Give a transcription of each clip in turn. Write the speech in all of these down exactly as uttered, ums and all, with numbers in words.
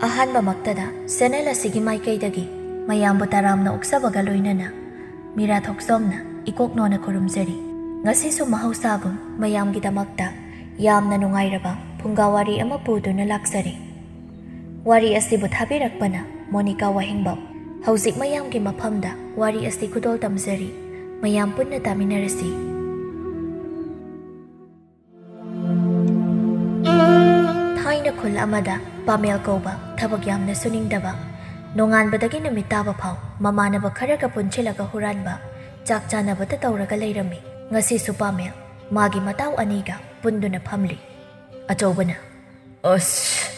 ꯑꯍꯥꯟꯕꯃꯛꯇꯗ channel ꯑꯁꯤꯒꯤ ꯃꯥꯏꯀꯩꯗꯒꯤ ꯃꯌꯥꯝꯕꯨ ꯇꯔꯥꯝꯅ ꯑꯣꯛꯆꯕꯒ ꯂꯣꯏꯅꯅ ꯃꯤꯔꯥ ꯊꯣꯛꯆꯣꯝꯅ ꯏꯀꯣꯛ ꯅꯣꯟꯅ ꯈꯨꯔꯨꯝꯖꯔꯤ꯫ ꯉꯁꯤꯁꯨ ꯃꯍꯧꯁꯥꯒꯨꯝ ꯃꯌꯥꯝꯒꯤꯗꯃꯛꯇ ꯌꯥꯝꯅ ꯅꯨꯡꯉꯥꯏꯔꯕ ꯐꯨꯡꯒꯥ ꯋꯥꯔꯤ ꯑꯃ ꯄꯨꯗꯨꯅ ꯂꯥꯛꯆꯔꯤ꯫ ꯋꯥꯔꯤ ꯑꯁꯤꯕꯨ ꯊꯥꯕꯤꯔꯛꯄꯅ ꯃꯣꯅꯤꯀꯥ ꯋꯥꯍꯦꯡꯕꯝ꯫ ꯍꯧꯖꯤꯛ ꯃꯌꯥꯝꯒꯤ ꯃꯐꯝꯗ ꯋꯥꯔꯤ ꯑꯁꯤ ꯈꯨꯗꯣꯜ ꯇꯝꯖꯔꯤ꯫ ꯃꯌꯥꯝ ꯄꯨꯟꯅ ꯇꯥꯃꯤꯟꯅꯔꯁꯤ꯫ ꯊꯥꯏꯅ ꯈꯨꯜ ꯑꯃꯗ ꯄꯥꯃꯦꯜ ꯀꯧꯕ ꯊꯕꯛ ꯌꯥꯝꯅ ꯁꯨꯅꯤꯡꯗꯕ, ꯅꯣꯡꯉꯥꯟꯕꯗꯒꯤ ꯅꯨꯃꯤꯠ ꯇꯥꯕ ꯐꯥꯎ ꯃꯃꯥꯟꯅꯕ ꯈꯔꯒ ꯄꯨꯟꯁꯤꯜꯂꯒ ꯍꯨꯔꯥꯟꯕ, ꯆꯥꯛ ꯆꯥꯅꯕꯇ ꯇꯧꯔꯒ ꯂꯩꯔꯝꯃꯤ꯫ ꯉꯁꯤꯁꯨ ꯄꯥꯃꯦꯜ ꯃꯥꯒꯤ ꯃꯇꯥꯎ ꯑꯅꯤꯒ ꯄꯨꯟꯗꯨꯅ ꯐꯝꯂꯤ꯫ ꯑꯆꯧꯕꯅ, "ꯑꯁ,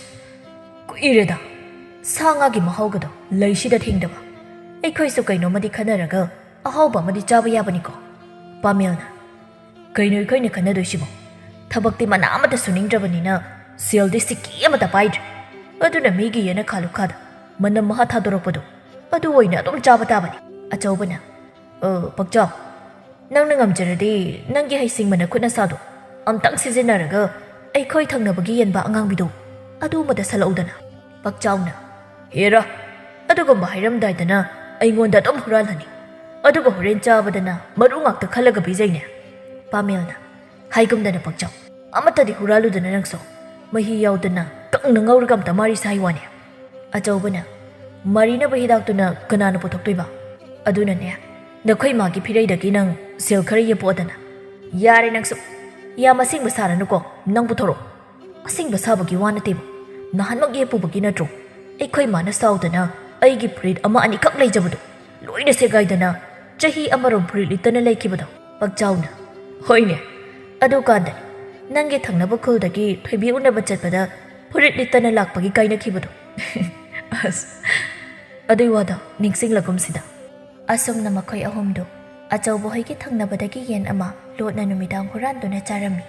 ꯀꯨꯏꯔꯦꯗ ꯁꯥ ꯉꯥꯒꯤ ꯃꯍꯥꯎꯒꯗꯣ ꯂꯩꯁꯤꯗ ꯊꯦꯡꯗꯕ꯫ ꯑꯩꯈꯣꯏꯁꯨ ꯀꯩꯅꯣꯝꯃꯗꯤ ꯈꯟꯅꯔꯒ ꯑꯍꯥꯎꯕ ꯑꯃꯗꯤ ꯆꯥꯕ ꯌꯥꯕꯅꯤꯀꯣ?" ꯄꯥꯃꯦꯜꯅ, "ꯀꯩꯅꯣ ꯑꯩꯈꯣꯏꯅ ꯈꯟꯅꯗꯣꯏꯁꯤꯕꯣ? ꯊꯕꯛꯇꯤ ꯃꯅꯥ ꯑꯃꯠꯇ ꯁꯨꯅꯤꯡꯗ꯭ꯔꯕꯅꯤꯅ ꯁꯦꯜꯗꯤ ꯁꯤꯀꯤ ꯑꯃꯠꯇ ꯄꯥꯏꯗ꯭ꯔꯦ꯫ ꯑꯗꯨꯅ ꯃꯤꯒꯤ ꯌꯦꯅꯈꯥ ꯂꯨꯈꯥꯗ ꯃꯅꯝ ꯃꯍꯥ ꯊꯥꯗꯣꯔꯛꯄꯗꯣ, ꯑꯗꯨ ꯑꯣꯏꯅ ꯑꯗꯨꯝ ꯆꯥꯕ ꯇꯥꯕꯅꯤ꯫" ꯑꯆꯧꯕꯅ, "ꯑ, ꯄꯛꯆꯥꯎ, ꯅꯪꯅ ꯉꯝꯖꯔꯗꯤ ꯅꯪꯒꯤ ꯍꯩꯁꯤꯡꯕ ꯅꯈꯨꯠ ꯅꯁꯥꯗꯣ ꯑꯝꯇꯪ ꯁꯤꯖꯤꯟꯅꯔꯒ ꯑꯩꯈꯣꯏ ꯊꯪꯅꯕꯒꯤ ꯌꯦꯟꯕ ꯑꯉꯥꯡꯕꯤꯗꯣ ꯑꯗꯨ ꯑꯃꯗ ꯁꯜꯂꯛꯎꯗꯅ꯫" ꯄꯛꯆꯥꯎꯅ, "ꯍꯦꯔꯥ, ꯑꯗꯨꯒꯨꯝꯕ ꯍꯥꯏꯔꯝꯗꯥꯏꯗꯅ ꯑꯩꯉꯣꯟꯗ ꯑꯗꯨꯝ ꯍꯨꯔꯥꯜꯍꯟꯅꯤ꯫ ꯑꯗꯨꯒ ꯍꯣꯔꯦꯟ ꯆꯥꯕꯗꯅ ꯃꯔꯨ ꯉꯥꯛꯇ ꯈꯜꯂꯒ ꯄꯤꯖꯩꯅꯦ꯫" ꯄꯥꯃꯦꯜꯅ, "ꯍꯥꯏꯒꯨꯝꯗꯅ ꯄꯛꯆꯥꯎ, ꯑꯃꯠꯇꯗꯤ ꯍꯨꯔꯥꯜꯂꯨꯗꯅ ꯅꯪꯁꯨ꯫ ꯃꯍꯤ ꯌꯥꯎꯗꯅ ꯀꯪꯅ ꯉꯧꯔꯒ ꯑꯝꯇ ꯃꯥꯔꯤ ꯁꯥꯍꯩ ꯋꯥꯅꯦ꯫" ꯑꯆꯧꯕꯅ, "ꯃꯥꯔꯤꯅꯕ ꯍꯤꯗꯥꯛꯇꯨꯅ ꯀꯅꯥꯅ ꯄꯨꯊꯣꯛꯇꯣꯏꯕ? ꯑꯗꯨꯅꯅꯦ, ꯅꯈꯣꯏ ꯃꯥꯒꯤ ꯐꯤꯔꯩꯗꯒꯤ ꯅꯪ ꯁꯦꯜ ꯈꯔ ꯌꯦꯞꯄꯣꯛꯑꯗꯅ꯫" "ꯌꯥꯔꯦ ꯅꯪꯁꯨ, ꯌꯥꯝ ꯑꯁꯦꯡꯕ ꯁꯥꯔꯅꯨꯀꯣ, ꯅꯪ ꯄꯨꯊꯣꯔꯛꯑꯣ꯫" "ꯑꯁꯦꯡꯕ ꯁꯥꯕꯒꯤ ꯋꯥ ꯅꯠꯇꯦꯕ, ꯅꯍꯥꯟꯃꯛ ꯌꯦꯞꯄꯨꯕꯒꯤ ꯅꯠꯇ꯭ꯔꯣ ꯑꯩꯈꯣꯏ ꯃꯥꯅ ꯁꯥꯎꯗꯅ ꯑꯩꯒꯤ ꯐꯨꯔꯤꯠ ꯑꯃ ꯑꯅꯤꯈꯛ ꯂꯩꯖꯕꯗꯣ ꯂꯣꯏꯅ ꯁꯦꯒꯥꯏꯗꯅ ꯆꯍꯤ ꯑꯃꯔꯣꯝ ꯐꯨꯔꯤꯠ ꯂꯤꯠꯇꯅ ꯂꯩꯈꯤꯕꯗꯣ?" ꯄꯛꯆꯥꯎꯅ, "ꯍꯣꯏꯅꯦ, ꯑꯗꯨꯀꯥꯟꯗꯅꯤ ꯅꯪꯒꯤ ꯊꯪꯅꯕ ꯈꯨꯜꯗꯒꯤ ꯊꯣꯏꯕꯤ ꯎꯅꯕ ꯆꯠꯄꯗ ꯐꯨꯔꯤꯠ ꯂꯤꯠꯇꯅ ꯂꯥꯛꯄꯒꯤ ꯀꯥꯏꯅꯈꯤꯕꯗꯣ꯫" ꯑꯁ, ꯑꯗꯨꯏ ꯋꯥꯗꯣ ꯅꯤꯡꯁꯤꯡꯂꯒꯨꯝꯁꯤꯗ꯫ ꯑꯁꯨꯝꯅ ꯃꯈꯣꯏ ꯑꯍꯨꯝꯗꯨ ꯑꯆꯧꯕ ꯍꯣꯏꯒꯤ ꯊꯪꯅꯕꯗꯒꯤ ꯌꯦꯟ ꯑꯃ ꯂꯣꯠꯅ ꯅꯨꯃꯤꯗꯥꯡ ꯍꯨꯔꯥꯟꯗꯨꯅ ꯆꯥꯔꯝꯃꯤ꯫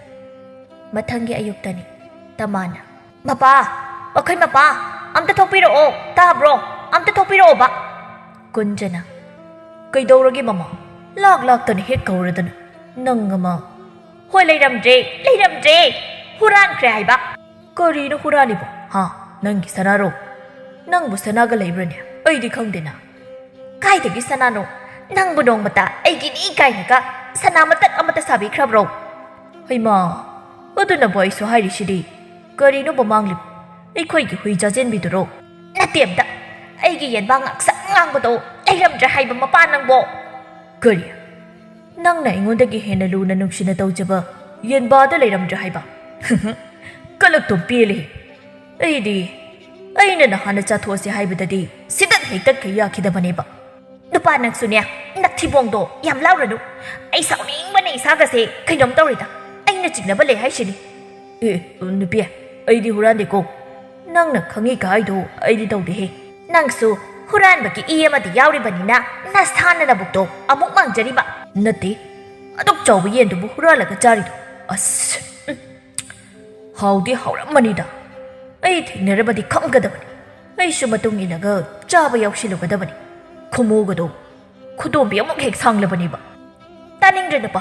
ꯃꯊꯪꯒꯤ ꯑꯌꯨꯛꯇꯅꯤ꯫ ꯇꯃꯥꯅ, "ꯃꯄꯥ, ꯑꯩꯈꯣꯏ ꯃꯄꯥ, ꯑꯝꯇ ꯊꯣꯛꯄꯤꯔꯛꯑꯣ, ꯇꯥꯕ꯭ꯔꯣ? ꯑꯝꯇ ꯊꯣꯛꯄꯤꯔꯛꯑꯣꯕ꯫" ꯀꯨꯟꯖꯅ, "ꯀꯩꯗꯧꯔꯒꯦ ꯃꯃꯥ? ꯂꯥꯛ ꯂꯥꯛꯇꯅ ꯍꯦꯛ ꯀꯧꯔꯗꯅ ꯅꯪ ꯑꯃ꯫" "ꯍꯣꯏ, ꯂꯩꯔꯝꯗ꯭ꯔꯦ, ꯂꯩꯔꯝꯗ꯭ꯔꯦ, ꯍꯨꯔꯥꯟꯈ꯭ꯔꯦ ꯍꯥꯏꯕ꯫" "ꯀꯔꯤꯅꯣ ꯍꯨꯔꯥꯜꯂꯤꯕꯣ, ꯍꯥ? "ꯅꯪꯒꯤ ꯁꯅꯥꯔꯣ? ꯅꯪꯕꯨ ꯁꯅꯥꯒ ꯂꯩꯕ꯭ꯔꯅꯦ? ꯑꯩꯗꯤ ꯈꯪꯗꯦꯅ꯫" "ꯀꯥꯏꯗꯒꯤ ꯁꯅꯥꯅꯣ? ꯅꯪꯕꯨ ꯅꯣꯡꯃꯇ ꯑꯩꯒꯤꯅꯤ ꯀꯥꯏꯅꯒ ꯁꯅꯥ ꯃꯇꯠ ꯑꯃꯇ ꯁꯥꯕꯤꯈ꯭ꯔꯕ꯭ꯔꯣ?" "ꯍꯩꯃꯥ, ꯑꯗꯨꯅꯕꯨ ꯑꯩꯁꯨ ꯍꯥꯏꯔꯤꯁꯤꯗꯤ꯫ ꯀꯔꯤꯅꯣꯕ ꯃꯥꯡꯂꯤꯕ? ꯑꯩꯈꯣꯏꯒꯤ ꯍꯨꯏ ꯆꯥꯖꯦꯟꯕꯤꯗꯨꯔꯣ?" "ꯅꯠꯇꯦ ꯑꯝꯇ꯫ ꯑꯩꯒꯤ ꯌꯦꯟꯕꯥ ꯉꯥꯛꯁꯪ ꯉꯥꯡꯕꯗꯣ ꯂꯩꯔꯝꯗ꯭ꯔꯦ ꯍꯥꯏꯕ ꯃꯄꯥ ꯅꯪꯕꯣ?" "ꯀꯔꯤ? ꯅꯪꯅ ꯑꯩꯉꯣꯟꯗꯒꯤ ꯍꯦꯟꯅ ꯂꯨꯅ ꯅꯨꯡꯁꯤꯅ ꯇꯧꯖꯕ ꯌꯦꯟꯕꯥꯗꯣ ꯂꯩꯔꯝꯗ꯭ꯔꯦ ꯍꯥꯏꯕ?" "ꯀꯂꯛꯇꯣꯝ ꯄꯦꯜꯂꯦ꯫ ꯑꯩꯗꯤ, ꯑꯩꯅ ꯅꯍꯥꯟꯅ ꯆꯥꯊꯣꯛꯑꯁꯦ ꯍꯥꯏꯕꯗꯗꯤ ꯁꯤꯗꯠ ꯍꯦꯛꯇꯠꯈꯩ ꯌꯥꯈꯤꯗꯕꯅꯦꯕ꯫" "ꯅꯨꯄꯥ ꯅꯪꯁꯨꯅꯦ, ꯅꯊꯤꯕꯣꯡꯗꯣ ꯌꯥꯝ ꯂꯥꯎꯔꯅꯨ꯫ ꯑꯩ ꯁꯥꯎꯅꯤꯡꯕꯅ ꯏꯁꯥꯒꯁꯦ ꯀꯩꯅꯣꯝ ꯇꯧꯔꯦꯗ꯫ ꯑꯩꯅ ꯆꯤꯡꯅꯕ ꯂꯩ ꯍꯥꯏꯁꯤꯅꯤ꯫" "ꯑꯦ, ꯅꯨꯄꯤ, ꯑꯩꯗꯤ ꯍꯨꯔꯥꯟꯗꯦꯀꯣ꯫ ꯅꯪꯅ ꯈꯪꯉꯤ ꯀꯥꯏꯗꯣ ꯑꯩꯗꯤ ꯇꯧꯗꯦꯍꯦ꯫" "ꯅꯪꯁꯨ ꯍꯨꯔꯥꯟꯕꯒꯤ ꯏ ꯑꯃꯗꯤ ꯌꯥꯎꯔꯤꯕꯅꯤꯅ ꯅꯁꯥꯅ ꯅꯕꯨꯛꯇꯣ ꯑꯃꯨꯛ ꯃꯥꯡꯖꯔꯤꯕ꯫" "ꯅꯠꯇꯦ, ꯑꯗꯨꯛ ꯆꯥꯎꯕ ꯌꯦꯟꯗꯨꯕꯨ ꯍꯨꯔꯥꯜꯂꯒ ꯆꯥꯔꯤꯗꯣ? ꯑꯁ, ꯎꯝ꯫ ꯍꯥꯎꯗꯤ ꯍꯥꯎꯔꯝꯃꯅꯤꯗ꯫ ꯑꯩ ꯊꯦꯡꯅꯔꯕꯗꯤ ꯈꯪꯒꯗꯕꯅꯤ꯫ ꯑꯩꯁꯨ ꯃꯇꯨꯡ ꯏꯜꯂꯒ ꯆꯥꯕ ꯌꯥꯎꯁꯤꯜꯂꯨꯒꯗꯕꯅꯤ꯫" ꯈꯨꯃꯨꯒꯗꯣ ꯈꯨꯗꯣꯝꯕꯤ ꯑꯃꯨꯛ ꯍꯦꯛ ꯁꯥꯡꯂꯕꯅꯦꯕ꯫ "ꯇꯥꯅꯤꯡꯗ꯭ꯔꯦ ꯅꯨꯄꯥ,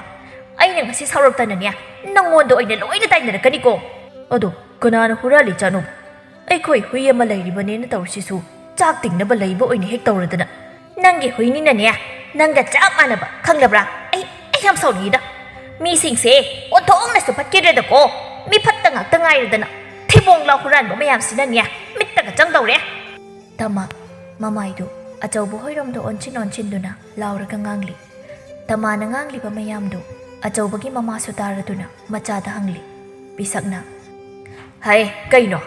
ꯑꯩꯅ ꯉꯁꯤ ꯁꯥꯎꯔꯛꯇꯅꯅꯦ, ꯅꯪꯉꯣꯟꯗ ꯑꯣꯏꯅ ꯂꯣꯏꯅ ꯇꯥꯏꯅꯔꯛꯀꯅꯤꯀꯣ꯫" "ꯑꯗꯣ ꯀꯅꯥꯅ ꯍꯨꯔꯥꯜꯂꯤ ꯖꯥꯠꯅꯣ? ꯑꯩꯈꯣꯏ ꯍꯨꯏ ꯑꯃ ꯂꯩꯔꯤꯕꯅꯦꯅ ꯇꯧꯔꯤꯁꯤꯁꯨ ꯆꯥꯛ ꯇꯤꯡꯅꯕ ꯂꯩꯕ ꯑꯣꯏꯅ ꯍꯦꯛ ꯇꯧꯔꯗꯅ꯫" "ꯅꯪꯒꯤ ꯍꯨꯏꯅꯤꯅꯅꯦ, ꯅꯪꯒ ꯆꯞ ꯃꯥꯟꯅꯕ, ꯈꯪꯂꯕ꯭ꯔꯥ? ꯑꯩ, ꯑꯩ ꯌꯥꯝ ꯁꯥꯎꯅꯤꯡꯉꯤꯗ꯫ ꯃꯤꯁꯤꯡꯁꯦ ꯑꯣꯟꯊꯣꯛꯅꯁꯨ ꯐꯠꯈꯤꯗ꯭ꯔꯦꯗꯀꯣ꯫ ꯃꯤ ꯐꯠꯇ ꯉꯥꯛꯇ ꯉꯥꯏꯔꯗꯅ꯫ ꯊꯤꯕꯣꯡ ꯂꯥꯎ ꯍꯨꯔꯥꯟꯕ ꯃꯌꯥꯝꯁꯤꯅꯅꯦ, ꯃꯤꯠꯇꯒ ꯆꯪꯗꯧꯔꯦ꯫" ꯇꯃꯥ ꯃꯃꯥꯏꯗꯨ ꯑꯆꯧꯕ ꯍꯣꯏꯔꯣꯝꯗ ꯑꯣꯟꯁꯤꯟ ꯑꯣꯟꯁꯤꯟꯗꯨꯅ ꯂꯥꯎꯔꯒ ꯉꯥꯡꯂꯤ꯫ ꯇꯃꯥꯅ ꯉꯥꯡꯂꯤꯕ ꯃꯌꯥꯝꯗꯨ ꯑꯆꯧꯕꯒꯤ ꯃꯃꯥꯁꯨ ꯇꯥꯔꯗꯨꯅ ꯃꯆꯥꯗ ꯍꯪꯂꯤ꯫ ꯄꯤꯁꯛꯅ, "ꯍꯩ, ꯀꯩꯅꯣ?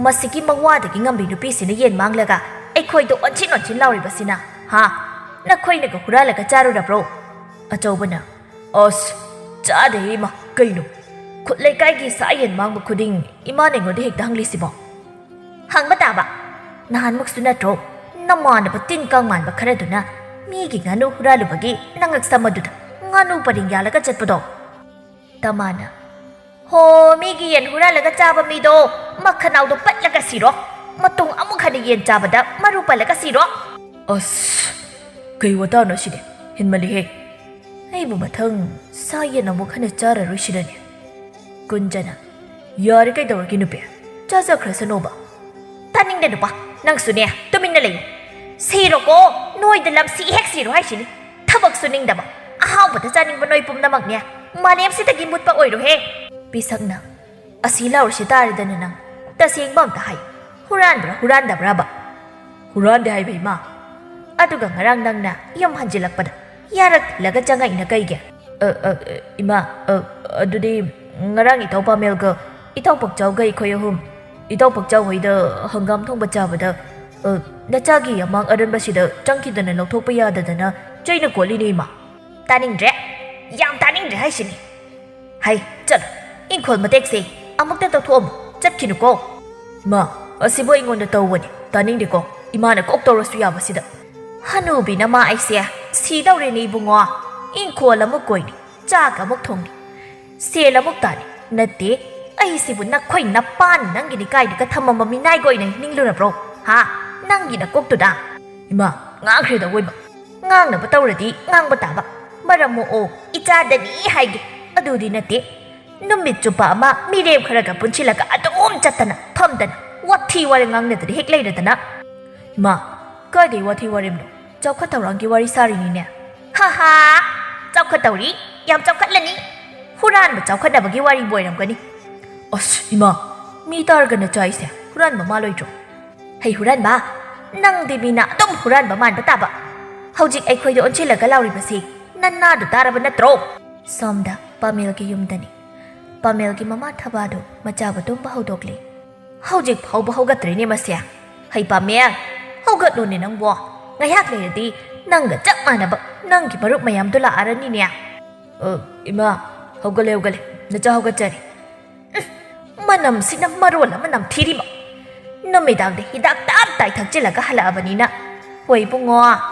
ꯃꯁꯤꯒꯤ ꯃꯋꯥꯗꯒꯤ ꯉꯝꯕꯤ ꯅꯨꯄꯤꯁꯤꯅ ꯌꯦꯟ ꯃꯥꯡꯂꯒ ꯑꯩꯈꯣꯏꯗ ꯑꯣꯟꯁꯤꯟ ꯑꯣꯟꯁꯤꯟ ꯂꯥꯎꯔꯤꯕꯁꯤꯅ, ꯍꯥ? ꯅꯈꯣꯏꯅꯒ ꯍꯨꯔꯥꯜꯂꯒ ꯆꯥꯔꯨꯔꯕ꯭ꯔꯣ?" ꯑꯆꯧꯕꯅ, "ꯑꯁ, ꯆꯥꯗꯦ ꯏꯃꯥ, ꯀꯩꯅꯣ? ꯈꯨꯠ ꯂꯩꯀꯥꯏꯒꯤ ꯁꯥ ꯌꯦꯟ ꯃꯥꯡꯕ ꯈꯨꯗꯤꯡ ꯏꯃꯥꯅ ꯑꯩꯉꯣꯟꯗ ꯍꯦꯛꯇ ꯍꯪꯂꯤꯁꯤꯕꯣ?" "ꯍꯪꯕ ꯇꯥꯕ꯫ ꯅꯍꯥꯟꯃꯨꯛꯁꯨ ꯅꯠꯇ꯭ꯔꯣ ꯅꯃꯥꯟꯅꯕ ꯇꯤꯟ ꯀꯥꯡ ꯃꯥꯟꯕ ꯈꯔꯗꯨꯅ ꯃꯤꯒꯤ ꯉꯥꯅꯨ ꯍꯨꯔꯥꯜꯂꯨꯕꯒꯤ ꯅꯉꯛꯁꯝ ꯑꯗꯨꯗ ꯉꯥꯅꯨ ꯄꯔꯦꯡ ꯌꯥꯜꯂꯒ ꯆꯠꯄꯗꯣ?" ꯇꯃꯥꯅ, "ꯍꯣ, ꯃꯤꯒꯤ ꯌꯦꯟ ꯍꯨꯔꯥꯜꯂꯒ ꯆꯥꯕ ꯃꯤꯗꯣ ꯃꯈꯅꯥꯎꯗꯣ ꯄꯠꯂꯒ ꯁꯤꯔꯣ꯫ ꯃꯇꯨꯡ ꯑꯃꯨꯛ ꯍꯟꯅ ꯌꯦꯟ ꯆꯥꯕꯗ ꯃꯔꯨ ꯄꯜꯂꯒ ꯁꯤꯔꯣ꯫" "ꯑꯁ, ꯀꯩ ꯋꯥꯇꯥꯅꯣ ꯁꯤꯗꯤ? ꯍꯦꯟꯃꯜꯂꯤꯍꯦ꯫ ꯑꯩꯕꯨ ꯃꯊꯪ ꯁꯥ ꯌꯦꯟ ꯑꯃꯨꯛ ꯍꯟꯅ ꯆꯥꯔꯔꯣꯏꯁꯤꯔꯅꯦ?" ꯀꯨꯟꯖꯅ, "ꯌꯥꯔꯦ, ꯀꯩꯗꯧꯔꯒꯦ ꯅꯨꯄꯤ? ꯆꯥꯖꯈ꯭ꯔꯁꯅꯣꯕ꯫ ꯅꯨꯄꯥ, ꯅꯪꯁꯨꯅꯦ, ꯇꯨꯃꯤꯟꯅ ꯂꯩꯌꯨ꯫ ꯁꯤꯔꯣꯀꯣ, ꯅꯣꯏꯗ ꯂꯝꯁꯤ ꯍꯦꯛ ꯁꯤꯔꯣ ꯍꯥꯏꯁꯤꯅꯤ꯫ ꯊꯕꯛ ꯁꯨꯅꯤꯡꯗꯕ, ꯑꯍꯥꯎꯕꯗ ꯆꯥꯅꯤꯡꯕ ꯅꯣꯏ ꯄꯨꯝꯅꯃꯛꯅꯦ, ꯃꯥꯂꯦꯝꯁꯤꯗꯒꯤ ꯃꯨꯠꯄ ꯑꯣꯏꯔꯣꯍꯦ꯫ ꯄꯤꯁꯛꯅ, "ꯑꯁꯤ ꯂꯥꯎꯔꯤꯁꯤ ꯇꯥꯔꯦꯗꯅ ꯅꯪ꯫ ꯇꯁꯦꯡꯕ ꯑꯝꯇ ꯍꯥꯏ, ꯍꯨꯔꯥꯟꯕ꯭ꯔꯥ ꯍꯨꯔꯥꯟꯗꯕ꯭ꯔꯥꯕ?" "ꯍꯨꯔꯥꯟꯗꯦ ꯍꯥꯏꯕ, ꯏꯃꯥ꯫" "ꯑꯗꯨꯒ ꯉꯔꯥꯡ ꯅꯪꯅ ꯌꯨꯝ ꯍꯟꯖꯤꯜꯂꯛꯄꯗ ꯌꯥꯔꯛ ꯊꯤꯜꯂꯒ ꯆꯪꯉꯛꯏꯅ ꯀꯩꯒꯤ?" "ꯑ, ꯑ, ꯑ, ꯏꯃꯥ, ꯑ, ꯑꯗꯨꯗꯤ ꯉꯔꯥꯡ ꯏꯇꯥꯎ ꯄꯥꯃꯦꯜꯒ ꯏꯇꯥꯎ ꯄꯛꯆꯥꯎꯒ ꯑꯩꯈꯣꯏ ꯑꯍꯨꯝ ꯏꯇꯥꯎ ꯄꯛꯆꯥꯎ ꯍꯣꯏꯗ ꯍꯪꯒꯥꯝ ꯊꯣꯡꯕ ꯆꯥꯕꯗ, ꯑ, ꯅꯆꯥꯒꯤ ꯌꯥꯃꯥꯡ ꯑꯔꯟꯕꯁꯤꯗ ꯆꯪꯈꯤꯗꯅ ꯂꯧꯊꯣꯛꯄ ꯌꯥꯗꯗꯅ ꯆꯩꯅ ꯀꯣꯠꯂꯤꯅꯦ, ꯏꯃꯥ꯫" "ꯇꯥꯅꯤꯡꯗ꯭ꯔꯦ, ꯌꯥꯝ ꯇꯥꯅꯤꯡꯗ꯭ꯔꯦ ꯍꯥꯏꯁꯤꯅꯤ꯫ ꯍꯩ, ꯆꯠꯂꯣ, ꯏꯪꯈꯣꯜ ꯃꯇꯦꯛꯁꯦ ꯑꯃꯨꯛꯇ ꯇꯧꯊꯣꯛꯑꯝꯃꯨ, ꯆꯠꯈꯤꯅꯨꯀꯣ꯫" "ꯏꯃꯥ, ꯑꯁꯤꯕꯨ ꯑꯩꯉꯣꯟꯗ ꯇꯧꯕꯅꯤ, ꯇꯥꯅꯤꯡꯗꯦꯀꯣ, ꯏꯃꯥꯅ ꯀꯣꯛ ꯇꯧꯔꯁꯨ ꯌꯥꯕꯁꯤꯗ꯫" "ꯍꯅꯨꯕꯤꯅ ꯃꯥ ꯑꯩꯁꯦ ꯁꯤꯗꯧꯔꯦꯅꯦ ꯏꯕꯨꯡꯉꯣ꯫ ꯏꯪꯈꯣꯜ ꯑꯃꯨꯛ ꯀꯣꯏꯅꯤ, ꯆꯥꯛ ꯑꯃꯨꯛ ꯊꯣꯡꯅꯤ, ꯁꯦꯜ ꯑꯃꯨꯛ ꯇꯥꯅꯤ꯫ ꯅꯠꯇꯦ, ꯑꯩꯁꯤꯕꯨ ꯅꯈꯣꯏ ꯅꯄꯥꯅ ꯅꯪꯒꯤꯅꯤ ꯀꯥꯏꯗꯨꯒ ꯊꯝꯃꯝꯕ ꯃꯤꯅꯥꯏꯒ ꯑꯣꯏꯅ ꯅꯤꯡꯂꯨꯔꯕ꯭ꯔꯣ? ꯍꯥ? ꯅꯪꯒꯤ ꯅꯀꯣꯛꯇꯨꯗ?" "ꯏꯃꯥ, ꯉꯥꯡꯈ꯭ꯔꯦꯗ ꯑꯋꯣꯏꯕ꯫ ꯉꯥꯡꯅꯕ ꯇꯧꯔꯗꯤ ꯉꯥꯡꯕ ꯇꯥꯕ꯫ ꯃꯔꯝ ꯃꯣꯛꯑꯣ, ꯏꯆꯥꯗꯅꯤ ꯍꯥꯏꯒꯦ꯫ ꯑꯗꯨꯗꯤ ꯅꯠꯇꯦ, ꯅꯨꯃꯤꯠ ꯆꯨꯞꯄ ꯑꯃ ꯃꯤꯔꯦꯝ ꯈꯔꯒ ꯄꯨꯟꯁꯤꯜꯂꯒ ꯑꯗꯨꯝ ꯆꯠꯇꯅ ꯐꯝꯗꯅ ꯋꯥꯊꯤ ꯋꯥꯔꯦꯝ ꯉꯥꯡꯅꯗꯅ ꯍꯦꯛ ꯂꯩꯔꯗꯅ꯫" "ꯏꯃꯥ, ꯀꯥꯏꯗꯩ ꯋꯥꯊꯤ ꯋꯥꯔꯦꯝꯅꯣ? ꯆꯥꯎꯈꯠ ꯊꯧꯔꯥꯡꯒꯤ ꯋꯥꯔꯤ ꯁꯥꯔꯤꯅꯤꯅꯦ꯫" "ꯍꯥ ꯍꯥ, ꯆꯥꯎꯈꯠ ꯇꯧꯔꯤ, ꯌꯥꯝ ꯆꯥꯎꯈꯠꯂꯅꯤ꯫ ꯍꯨꯔꯥꯟꯕ ꯆꯥꯎꯈꯠꯅꯕꯒꯤ ꯋꯥꯔꯤꯕꯨ ꯑꯣꯏꯔꯝꯒꯅꯤ꯫" "ꯑꯁ ꯏꯃꯥ, ꯃꯤ ꯇꯥꯔꯒ ꯅꯆꯥ ꯑꯩꯁꯦ ꯍꯨꯔꯥꯟꯕ ꯃꯥꯜꯂꯣꯏꯗ꯭ꯔꯣ?" "ꯍꯩ ꯍꯨꯔꯥꯟꯕ, ꯅꯪꯗꯤ ꯃꯤꯅ ꯑꯗꯨꯝ ꯍꯨꯔꯥꯟꯕ ꯃꯥꯟꯕ ꯇꯥꯕ꯫ ꯍꯧꯖꯤꯛ ꯑꯩꯈꯣꯏꯗ ꯑꯣꯟꯁꯤꯜꯂꯒ ꯂꯥꯎꯔꯤꯕꯁꯤ ꯅꯅꯥꯗꯨ ꯇꯥꯔꯕ ꯅꯠꯇ꯭ꯔꯣ?" ꯁꯣꯝꯗ ꯄꯥꯃꯦꯜꯒꯤ ꯌꯨꯝꯗꯅꯤ꯫ ꯄꯥꯃꯦꯜꯒꯤ ꯃꯃꯥ ꯊꯕꯥꯗꯨ ꯃꯆꯥꯕꯨ ꯇꯨꯝꯕ ꯍꯧꯗꯣꯛꯂꯤ꯫ "ꯍꯧꯖꯤꯛ ꯐꯥꯎꯕ ꯍꯧꯒꯠꯇ꯭ꯔꯤꯅꯦ ꯃꯁꯦ꯫ ꯍꯩ ꯄꯥꯃꯦꯜ, ꯍꯧꯒꯠꯂꯣꯅꯦ ꯅꯪꯕꯣ꯫ ꯉꯥꯏꯍꯥꯛ ꯂꯩꯔꯗꯤ ꯅꯪꯒ ꯆꯞ ꯃꯥꯟꯅꯕ ꯅꯪꯒꯤ ꯃꯔꯨꯞ ꯃꯌꯥꯝꯗꯣ ꯂꯥꯛꯑꯔꯅꯤꯅꯦ꯫" "ꯑ, ꯏꯃꯥ, ꯍꯧꯒꯠꯂꯦ, ꯍꯧꯒꯠꯂꯦ꯫ ꯅꯆꯥ ꯍꯧꯒꯠꯆꯔꯤ꯫" ꯎꯝ, ꯃꯅꯝꯁꯤꯅ ꯃꯔꯣꯜ ꯑꯃ ꯅꯝꯊꯤꯔꯤꯕ꯫ ꯅꯨꯃꯤꯗꯥꯡꯗ ꯍꯤꯗꯥꯛ ꯇꯞ ꯇꯥꯏ ꯊꯛꯆꯤꯜꯂꯒ ꯍꯜꯂꯛꯑꯕꯅꯤꯅ꯫ ꯍꯣꯏ ꯏꯕꯨꯡꯉꯣ,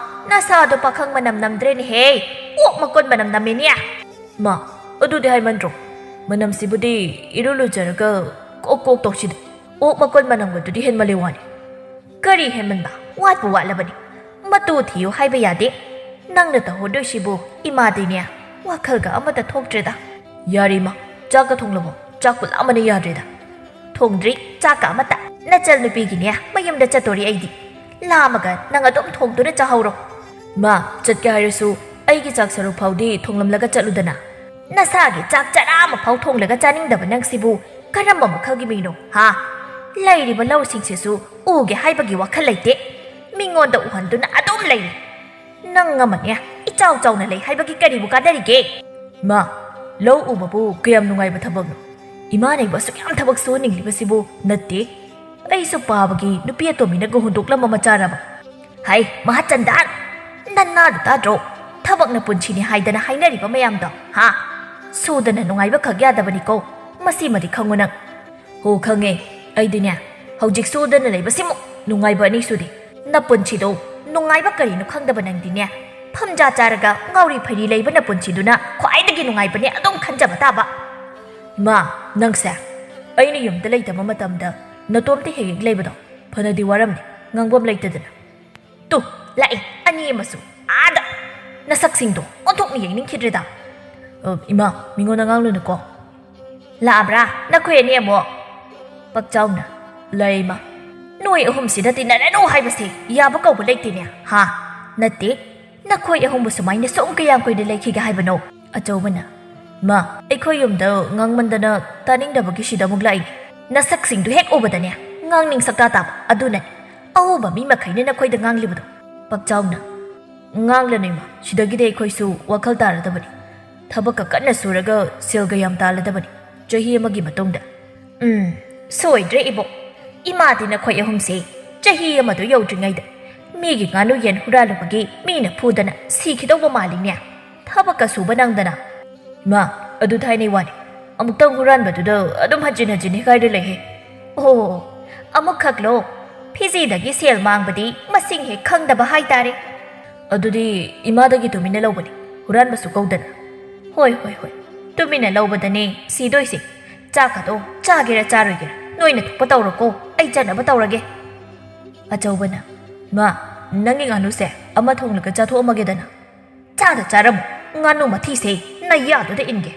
ꯅꯁꯥꯗꯣ ꯄꯥꯈꯪ ꯃꯅꯝ ꯅꯝꯗ꯭ꯔꯦꯅꯦꯍꯦ꯫ ꯑꯣꯛ ꯃꯀꯣꯟ ꯃꯅꯝ ꯅꯝꯃꯦꯅꯦ꯫ "ꯃꯥ, ꯑꯗꯨꯗꯤ ꯍꯥꯏꯃꯟꯗ꯭ꯔꯣ? ꯃꯅꯝꯁꯤꯕꯨꯗꯤ ꯏꯔꯨ ꯂꯨꯖꯔꯒ ꯀꯣꯛ ꯀꯣꯛ ꯇꯧꯁꯤꯗ꯫ ꯑꯣꯛ ꯃꯀꯣꯟ ꯃꯅꯝꯒꯗꯨꯗꯤ ꯍꯦꯟꯃꯜꯂꯦ ꯋꯥꯅꯤ꯫" "ꯀꯔꯤ ꯍꯦꯟꯃꯟꯕ? ꯋꯥꯠꯄꯨ ꯋꯥꯠꯂꯕꯅꯤ꯫ ꯃꯇꯨ ꯊꯤꯌꯨ ꯍꯥꯏꯕ ꯌꯥꯗꯦ꯫ ꯅꯪꯅ ꯇꯧꯍꯧꯗꯣꯏꯁꯤꯕꯨ ꯏꯃꯥꯗꯤꯅꯦ, ꯋꯥꯈꯜꯒ ꯑꯃꯠꯇ ꯊꯣꯛꯇ꯭ꯔꯦꯗ꯫" "ꯌꯥꯔꯦ ꯏꯃꯥ, ꯆꯥꯛꯀ ꯊꯣꯡꯂꯕꯣ? ꯆꯥꯛꯄꯨ ꯂꯥꯝꯕꯅ ꯌꯥꯗ꯭ꯔꯦꯗ꯫" "ꯊꯣꯡꯗ꯭ꯔꯤ, ꯆꯥꯛꯀ ꯑꯃꯠꯇ꯫ ꯅꯆꯜ ꯅꯨꯄꯤꯒꯤꯅꯦ ꯃꯌꯨꯝꯗ ꯆꯠꯇꯣꯔꯤ ꯑꯩꯗꯤ꯫ ꯂꯥꯝꯃꯒ ꯅꯪ ꯑꯗꯨꯝ ꯊꯣꯡꯗꯨꯅ ꯆꯥꯍꯧꯔꯣ꯫ ꯃꯥ, ꯆꯠꯀꯦ ꯍꯥꯏꯔꯁꯨ ꯑꯩꯒꯤ ꯆꯥꯛ ꯁꯔꯨꯛ ꯐꯥꯎꯗꯤ ꯊꯣꯡꯂꯝꯂꯒ ꯆꯠꯂꯨꯗꯅ꯫ ꯅꯁꯥꯒꯤ ꯆꯥꯛ ꯆꯔꯥ ꯑꯃ ꯐꯥꯎ ꯊꯣꯡꯂꯒ ꯆꯥꯅꯤꯡꯗꯕ ꯅꯪꯁꯤꯕꯨ ꯀꯔꯝꯕ ꯃꯈꯜꯒꯤ ꯃꯤꯅꯣ, ꯍꯥ? ꯂꯩꯔꯤꯕ ꯂꯧꯁꯤꯡꯁꯤꯁꯨ ꯎꯒꯦ ꯍꯥꯏꯕꯒꯤ ꯋꯥꯈꯜ ꯂꯩꯇꯦ꯫ ꯃꯤꯉꯣꯟꯗ ꯎꯍꯟꯗꯨꯅ ꯑꯗꯨꯝ ꯂꯩꯔꯤ꯫ ꯅꯪ ꯑꯃꯅꯦ ꯏꯆꯥꯎ ꯆꯥꯎꯅ ꯂꯩ ꯍꯥꯏꯕꯒꯤ ꯀꯔꯤꯕꯨ ꯀꯥꯟꯅꯔꯤꯒꯦ? ꯃꯥ, ꯂꯧ ꯎꯕꯕꯨ ꯀꯌꯥꯝ ꯅꯨꯡꯉꯥꯏꯕ ꯊꯕꯛꯅꯣ? ꯏꯃꯥꯅ ꯑꯩꯕꯨ ꯑꯁꯨꯛ ꯌꯥꯝ ꯊꯕꯛ ꯁꯨꯍꯟꯅꯤꯡꯂꯤꯕꯁꯤꯕꯨ ꯅꯠꯇꯦ꯫ ꯑꯩꯁꯨ ꯄꯥꯕꯒꯤ ꯅꯨꯄꯤ ꯑꯇꯣꯝꯕꯤꯅꯒ ꯍꯨꯟꯗꯣꯛꯂꯝꯕ ꯃꯆꯥꯔꯕ? ꯍꯥꯏ, ꯃꯍꯥꯆꯟꯗꯥꯟ! ꯅꯟꯅꯥꯗꯨ ꯇꯥꯗ꯭ꯔꯣ? ꯊꯕꯛꯅ ꯄꯨꯟꯁꯤꯅꯤ ꯍꯥꯏꯗꯅ ꯍꯥꯏꯅꯔꯤꯕ ꯃꯌꯥꯝꯗꯣ, ꯍꯥ? ꯁꯨꯗꯅ ꯅꯨꯡꯉꯥꯏꯕ ꯈꯛ ꯌꯥꯗꯕꯅꯤꯀꯣ꯫ ꯃꯁꯤꯃꯗꯤ ꯈꯪꯉꯨ ꯅꯪ꯫ ꯍꯣ, ꯈꯪꯉꯦ꯫ ꯑꯩꯗꯤꯅꯦ, ꯍꯧꯖꯤꯛ ꯁꯨꯗꯅ ꯂꯩꯕꯁꯤꯃꯨꯛ ꯅꯨꯡꯉꯥꯏꯕ ꯑꯅꯤ ꯁꯨꯗꯦ꯫ ꯅꯄꯨꯟꯁꯤꯗꯣ ꯅꯨꯡꯉꯥꯏꯕ ꯀꯔꯤꯅꯣ ꯈꯪꯗꯕ ꯅꯪꯗꯤꯅꯦ꯫ ꯐꯝꯖꯥ ꯆꯥꯔꯒ ꯉꯥꯎꯔꯤ ꯐꯩꯔꯤ ꯂꯩꯕ ꯅꯄꯨꯟꯁꯤꯗꯨꯅ ꯈ꯭ꯋꯥꯏꯗꯒꯤ ꯅꯨꯡꯉꯥꯏꯕꯅꯦ ꯑꯗꯨꯝ ꯈꯟꯖꯕ ꯇꯥꯕ꯫ ꯏꯃꯥ, ꯅꯪꯁꯦ ꯑꯩꯅ ꯌꯨꯝꯗ ꯂꯩꯇꯕ ꯃꯇꯝꯗ ꯅꯇꯣꯝꯇ ꯍꯦꯛ ꯍꯦꯛ ꯂꯩꯕꯗꯣ ꯐꯅꯗꯤ ꯋꯥꯔꯝꯅꯤ, ꯉꯥꯡꯐꯝ ꯂꯩꯇꯗꯅ꯫ ꯇꯨ, ꯂꯥꯛꯑꯦ, ꯑꯅꯤ ꯑꯃꯁꯨ ꯑꯥꯗ꯫ ꯅꯁꯛꯁꯤꯡꯗꯣ ꯑꯣꯟꯊꯣꯛꯅ ꯌꯦꯡꯅꯤꯡꯈꯤꯗ꯭ꯔꯦꯗ꯫ ꯑ, ꯏꯃꯥ, ꯃꯤꯉꯣꯟꯗ ꯉꯥꯡꯂꯨꯅꯨꯀꯣ꯫ ꯂꯥꯛꯑꯕ꯭ꯔꯥ ꯅꯈꯣꯏ ꯑꯅꯤ ꯑꯃꯨꯛ? ꯄꯛꯆꯥꯎꯅ, ꯂꯩ, ꯏꯃꯥ꯫ ꯅꯣꯏ ꯑꯍꯨꯝꯁꯤꯗ ꯇꯤꯟꯅꯔꯅꯨ ꯍꯥꯏꯕꯁꯦ ꯌꯥꯕ ꯀꯧꯕ ꯂꯩꯇꯦꯅꯦ, ꯍꯥ? ꯅꯠꯇꯦ, ꯅꯈꯣꯏ ꯑꯍꯨꯝꯕꯨ ꯁꯨꯃꯥꯏꯅ ꯁꯨꯝ ꯀꯌꯥꯝ ꯀꯨꯏꯅ ꯂꯩꯈꯤꯒꯦ ꯍꯥꯏꯕꯅꯣ? ꯑꯆꯧꯕꯅ, ꯃꯥ, ꯑꯩꯈꯣꯏ ꯌꯨꯝꯗ ꯉꯥꯡꯃꯟꯗꯅ ꯇꯥꯅꯤꯡꯗꯕꯒꯤ ꯁꯤꯗ ꯑꯃꯨꯛ ꯂꯥꯛꯏꯅꯦ꯫ ꯅꯁꯛꯁꯤꯡꯗꯨ ꯍꯦꯛ ꯎꯕꯗꯅꯦ ꯉꯥꯡꯅꯤꯡ ꯁꯛꯇꯥ ꯇꯥꯕ ꯑꯗꯨꯅꯅꯦ꯫ ꯑꯎꯕ ꯃꯤ ꯃꯈꯩꯅ ꯅꯈꯣꯏꯗ ꯉꯥꯡꯂꯤꯕꯗꯣ꯫ ꯄꯛꯆꯥꯎꯅ, ꯉꯥꯡꯂꯅꯨ ꯏꯃꯥ, ꯁꯤꯗꯒꯤꯗꯤ ꯑꯩꯈꯣꯏꯁꯨ ꯋꯥꯈꯜ ꯇꯥꯔꯗꯕꯅꯤ꯫ ꯊꯕꯛꯀ ꯀꯟꯅ ꯁꯨꯔꯒ ꯁꯦꯜꯒ ꯌꯥꯝ ꯇꯥꯜꯂꯗꯕꯅꯤ ꯆꯍꯤ ꯑꯃꯒꯤ ꯃꯇꯨꯡꯗ꯫ ꯎꯝ, ꯁꯣꯏꯗ꯭ꯔꯦ ꯏꯕꯣꯛ꯫ ꯏꯃꯥꯗꯤ ꯅꯈꯣꯏ ꯑꯍꯨꯝꯁꯦ ꯆꯍꯤ ꯑꯃꯗꯨ ꯌꯧꯗ꯭ꯔꯤꯉꯩꯗ ꯃꯤꯒꯤ ꯉꯥꯅꯨ ꯌꯦꯟ ꯍꯨꯔꯥꯜꯂꯨꯕꯒꯤ ꯃꯤꯅ ꯐꯨꯗꯅ ꯁꯤꯈꯤꯗꯧꯕ ꯃꯥꯜꯂꯤꯅꯦ꯫ ꯊꯕꯛꯀ ꯁꯨꯕ ꯅꯪꯗꯅ꯫ ꯏꯃꯥ, ꯑꯗꯨ ꯊꯥꯏꯅꯩ ꯋꯥꯅꯤ꯫ ꯑꯃꯨꯛꯇꯪ ꯍꯨꯔꯥꯟꯕꯗꯨꯗ ꯑꯗꯨꯝ ꯍꯟꯖꯤꯟ ꯍꯟꯖꯤꯟ ꯍꯦꯛꯒꯥꯏꯗꯨ ꯂꯩꯍꯦ꯫ ꯑꯣ, ꯑꯃꯨꯛꯈꯛꯂꯣ? ꯐꯤꯖꯤꯗꯒꯤ ꯁꯦꯜ ꯃꯥꯡꯕꯗꯤ ꯃꯁꯤꯡ ꯍꯦꯛ ꯈꯪꯗꯕ ꯍꯥꯏꯇꯥꯔꯦ꯫ ꯑꯗꯨꯗꯤ ꯏꯃꯥꯗꯒꯤ ꯇꯨꯃꯤꯟꯅ ꯂꯧꯕꯅꯤ, ꯍꯨꯔꯥꯟꯕꯁꯨ ꯀꯧꯗꯅ꯫ ꯍꯣꯏ, ꯍꯣꯏ, ꯍꯣꯏ, ꯇꯨꯃꯤꯟꯅ ꯂꯧꯕꯗꯅꯦ ꯁꯤꯗꯣꯏꯁꯦ꯫ ꯆꯥꯛꯀꯗꯣ ꯆꯥꯒꯦꯔꯥ ꯆꯥꯔꯣꯏꯒꯦꯔꯥ ꯅꯣꯏꯅ ꯊꯣꯛꯄ ꯇꯧꯔꯣꯀꯣ, ꯑꯩ ꯆꯠꯅꯕ ꯇꯧꯔꯒꯦ꯫ ꯑꯆꯧꯕꯅ, ꯃꯥ, ꯅꯪꯒꯤ ꯉꯥꯅꯨꯁꯦ ꯑꯃ ꯊꯣꯡꯂꯒ ꯆꯥꯊꯣꯛꯑꯝꯃꯒꯦꯗꯅ꯫ ꯆꯥꯗ ꯆꯥꯔꯝꯃꯨ, ꯉꯥꯅꯨ ꯃꯊꯤꯁꯦ ꯅꯌꯥꯗꯨꯗ ꯏꯟꯒꯦ꯫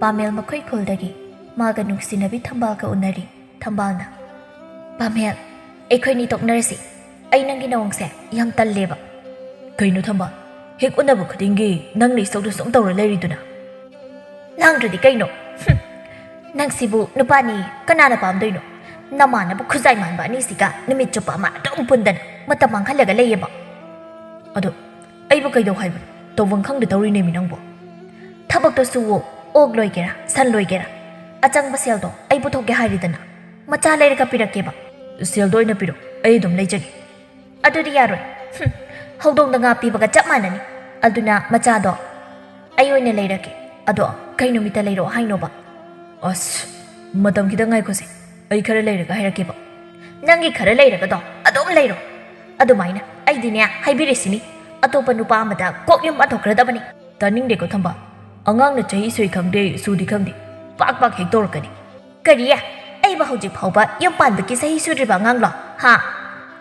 ꯄꯥꯃꯦꯜ ꯃꯈꯨꯏ ꯈꯨꯜꯗꯒꯤ ꯃꯥꯒ ꯅꯨꯡꯁꯤꯅꯕꯤ ꯊꯝꯕꯥꯜꯒ ꯎꯅꯔꯤ꯫ ꯊꯝꯕꯥꯜꯅ, ꯄꯥꯃꯦꯜ, ꯑꯩꯈꯣꯏꯅꯤ ꯇꯣꯛꯅꯔꯁꯤ꯫ ꯑꯩ ꯅꯪꯒꯤ ꯅꯑꯣꯡꯁꯦ ꯌꯥꯝ ꯇꯜꯂꯦꯕ꯫ ꯀꯩꯅꯣ ꯊꯝꯕꯥꯜ, ꯍꯦꯛ ꯎꯅꯕ ꯈꯨꯗꯤꯡꯒꯤ ꯅꯪꯅ ꯏꯁꯧꯗꯨ ꯁꯨꯝ ꯇꯧꯔ ꯂꯩꯔꯤꯗꯨꯅ? ꯂꯥꯡꯗ꯭ꯔꯗꯤ ꯀꯩꯅꯣ? ꯍꯨꯝ, ꯅꯪꯁꯤꯕꯨ ꯅꯨꯄꯥꯅꯤ ꯀꯅꯥꯅ ꯄꯥꯝꯗꯣꯏꯅꯣ? ꯅꯃꯥꯟꯅꯕ ꯈꯨꯖꯥꯏ ꯃꯥꯟꯕ ꯑꯅꯤꯁꯤꯒ ꯅꯨꯃꯤꯠ ꯆꯨꯞꯄ ꯑꯃ ꯑꯗꯨꯝ ꯄꯨꯟꯗꯅ ꯃꯇꯝ ꯃꯥꯡꯍꯜꯂꯒ ꯂꯩꯌꯦꯕ꯫ ꯑꯗꯣ ꯑꯩꯕꯨ ꯀꯩꯗꯧ ꯍꯥꯏꯕꯅꯣ? ꯇꯧꯐꯝ ꯈꯪꯗ ꯇꯧꯔꯤꯅꯦꯃꯤ ꯅꯪꯕꯨ꯫ ꯊꯕꯛꯇꯣ ꯁꯨꯋꯣ, ꯑꯣꯛ ꯂꯣꯏꯒꯦꯔꯥ, ꯁꯟ ꯂꯣꯏꯒꯦꯔꯥ, ꯑꯆꯪꯕ ꯁꯦꯜꯗꯣ ꯑꯩ ꯄꯨꯊꯣꯛꯀꯦ ꯍꯥꯏꯔꯤꯗꯅ꯫ ꯃꯆꯥ ꯂꯩꯔꯒ ꯄꯤꯔꯛꯀꯦꯕ꯫ ꯁꯦꯜꯗꯣ ꯑꯣꯏꯅ ꯄꯤꯔꯣ, ꯑꯩ ꯑꯗꯨꯝ ꯂꯩꯖꯒꯦ꯫ ꯑꯗꯨꯗꯤ ꯌꯥꯔꯣꯏ꯫ ꯍꯨꯝ, ꯍꯧꯗꯣꯡꯗ ꯉꯥ ꯄꯤꯕꯒ ꯆꯞ ꯃꯥꯟꯅꯅꯤ꯫ ꯑꯗꯨꯅ ꯃꯆꯥꯗꯣ ꯑꯩ ꯑꯣꯏꯅ ꯂꯩꯔꯒꯦ꯫ ꯑꯗꯣ ꯀꯩ ꯅꯨꯃꯤꯠꯇ ꯂꯩꯔꯛꯑꯣ ꯍꯥꯏꯅꯣꯕ? ꯑꯁ, ꯃꯇꯝ ꯈꯤꯇꯪ ꯉꯥꯏꯈꯣꯁꯦ, ꯑꯩ ꯈꯔ ꯂꯩꯔꯒ ꯍꯥꯏꯔꯛꯀꯦꯕ꯫ ꯅꯪꯒꯤ ꯈꯔ ꯂꯩꯔꯒꯗꯣ ꯑꯗꯨꯝ ꯂꯩꯔꯣ꯫ ꯑꯗꯨꯃꯥꯏꯅ ꯑꯩꯗꯤꯅꯦ ꯍꯥꯏꯕꯤꯔꯤꯁꯤꯅꯤ, ꯑꯇꯣꯞꯄ ꯅꯨꯄꯥ ꯑꯃꯗ ꯀꯣꯛ ꯌꯨꯝ ꯄꯥꯟꯊꯣꯛꯈ꯭ꯔꯗꯕꯅꯤ꯫ ꯇꯥꯅꯤꯡꯗꯦꯀꯣ ꯊꯝꯕꯥꯜ, ꯑꯉꯥꯡꯅ ꯆꯍꯤ ꯁꯨꯏ ꯈꯪꯗꯦ ꯁꯨꯗꯤ ꯈꯪꯗꯦ, ꯄꯥꯛ ꯄꯥꯛ ꯍꯦꯛ ꯇꯧꯔꯛꯀꯅꯤ꯫ ꯀꯔꯤ? ꯑꯩꯕꯨ ꯍꯧꯖꯤꯛ ꯐꯥꯎꯕ ꯌꯨꯝ ꯄꯥꯟꯕꯒꯤ ꯆꯍꯤ ꯁꯨꯗ꯭ꯔꯤꯕ ꯑꯉꯥꯡꯂꯣ? ꯍꯥ?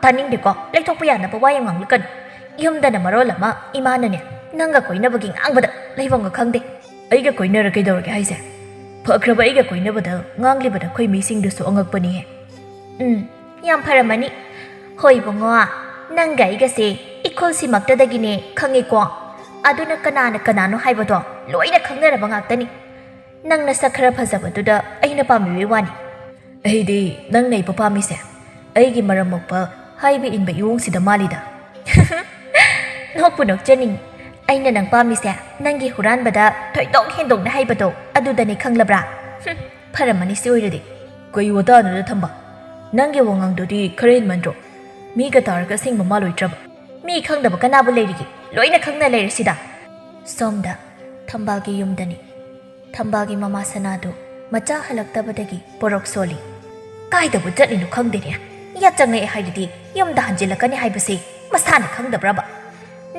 ꯇꯥꯅꯤꯡꯗꯦꯀꯣ, ꯂꯩꯊꯣꯛꯄ ꯌꯥꯅꯕ ꯋꯥ ꯌꯥꯝ ꯉꯥꯡꯂꯛꯀꯅꯨ꯫ ꯌꯨꯝꯗꯅ ꯃꯔꯣꯜ ꯑꯃ ꯏꯃꯥꯅꯅꯦ ꯅꯪꯒ ꯀꯣꯏꯅꯕꯒꯤ ꯉꯥꯡꯕꯗ ꯂꯩꯐꯝꯒ ꯈꯪꯗꯦ꯫ ꯑꯩꯒ ꯀꯣꯏꯅꯔ ꯀꯩꯗꯧꯔꯒꯦ ꯍꯥꯏꯁꯦ? ꯐꯈ꯭ꯔꯕ ꯑꯩꯒ ꯀꯣꯏꯅꯕꯗ ꯉꯥꯡꯂꯤꯕ ꯅꯈꯣꯏ ꯃꯤꯁꯤꯡꯗꯨꯁꯨ ꯑꯉꯛꯄꯅꯤꯍꯦ꯫ ꯎꯝ, ꯌꯥꯝ ꯐꯔꯝꯃꯅꯤ꯫ ꯍꯣꯏ ꯏꯕꯨꯡꯉꯣ, ꯅꯪꯒ ꯑꯩꯒꯁꯦ ꯏꯈꯨꯜꯁꯤꯃꯛꯇꯗꯒꯤꯅꯦ ꯈꯪꯉꯤꯀꯣ꯫ ꯑꯗꯨꯅ ꯀꯅꯥꯅ ꯀꯅꯥꯅꯣ ꯍꯥꯏꯕꯗꯣ ꯂꯣꯏꯅ ꯈꯪꯅꯔꯕ ꯉꯥꯛꯇꯅꯤ꯫ ꯅꯪ ꯅꯁꯛ ꯈꯔ ꯐꯖꯕꯗꯨꯗ ꯑꯩꯅ ꯄꯥꯝꯕꯤꯕꯩ ꯋꯥꯅꯤ꯫ ꯑꯩꯗꯤ ꯅꯪꯅ ꯑꯩꯕꯨ ꯄꯥꯝꯃꯤꯁꯦ ꯑꯩꯒꯤ ꯃꯔꯝ ꯃꯣꯛꯄ, ꯍꯥꯏꯕ ꯏꯟꯕ ꯏꯋꯣꯡꯁꯤꯗ ꯃꯥꯜꯂꯤꯗ꯫ ꯅꯣꯛꯄꯨ ꯅꯣꯛꯆꯅꯤꯡ꯫ ꯑꯩꯅ ꯅꯪ ꯄꯥꯝꯃꯤꯁꯦ ꯅꯪꯒꯤ ꯍꯨꯔꯥꯟꯕꯗ ꯊꯣꯏꯗꯣꯛ ꯍꯦꯟꯗꯣꯛꯅ ꯍꯥꯏꯕꯗꯣ ꯑꯗꯨꯗꯅꯤ, ꯈꯪꯂꯕ꯭ꯔꯥ? ꯍꯨꯝ, ꯐꯔꯝꯃꯅꯤ ꯁꯤ ꯑꯣꯏꯔꯗꯤ꯫ ꯀꯩ ꯋꯥꯇꯥꯅꯣꯗ ꯊꯝꯕꯥꯜ? ꯅꯪꯒꯤ ꯋꯥꯉꯥꯡꯗꯨꯗꯤ ꯈꯔ ꯍꯦꯟꯃꯟꯗ꯭ꯔꯣ? ꯃꯤꯒ ꯇꯥꯔꯒ ꯑꯁꯦꯡꯕ ꯃꯥꯜꯂꯣꯏꯗ꯭ꯔꯕ? ꯃꯤ ꯈꯪꯗꯕ ꯀꯅꯥꯕꯨ ꯂꯩꯔꯤꯒꯦ? ꯂꯣꯏꯅ ꯈꯪꯅ ꯂꯩꯔꯁꯤꯗ꯫ ꯁꯣꯝꯗ ꯊꯝꯕꯥꯜꯒꯤ ꯌꯨꯝꯗꯅꯤ꯫ ꯊꯝꯕꯥꯜꯒꯤ ꯃꯃꯥ ꯁꯅꯥꯗꯨ ꯃꯆꯥ ꯍꯜꯂꯛꯇꯕꯗꯒꯤ ꯄꯣꯔꯣꯛ ꯁꯣꯜꯂꯤ꯫ ꯀꯥꯏꯗꯕꯨ ꯆꯠꯂꯤꯅꯣ ꯈꯪꯗꯦꯅꯦ꯫ ꯌꯥꯆꯪꯉꯛꯑꯦ ꯍꯥꯏꯔꯗꯤ ꯌꯨꯝꯗ ꯍꯟꯖꯤꯜꯂꯛꯀꯅꯤ ꯍꯥꯏꯕꯁꯤ ꯃꯁꯥꯅ ꯈꯪꯗꯕ꯭ꯔꯕ?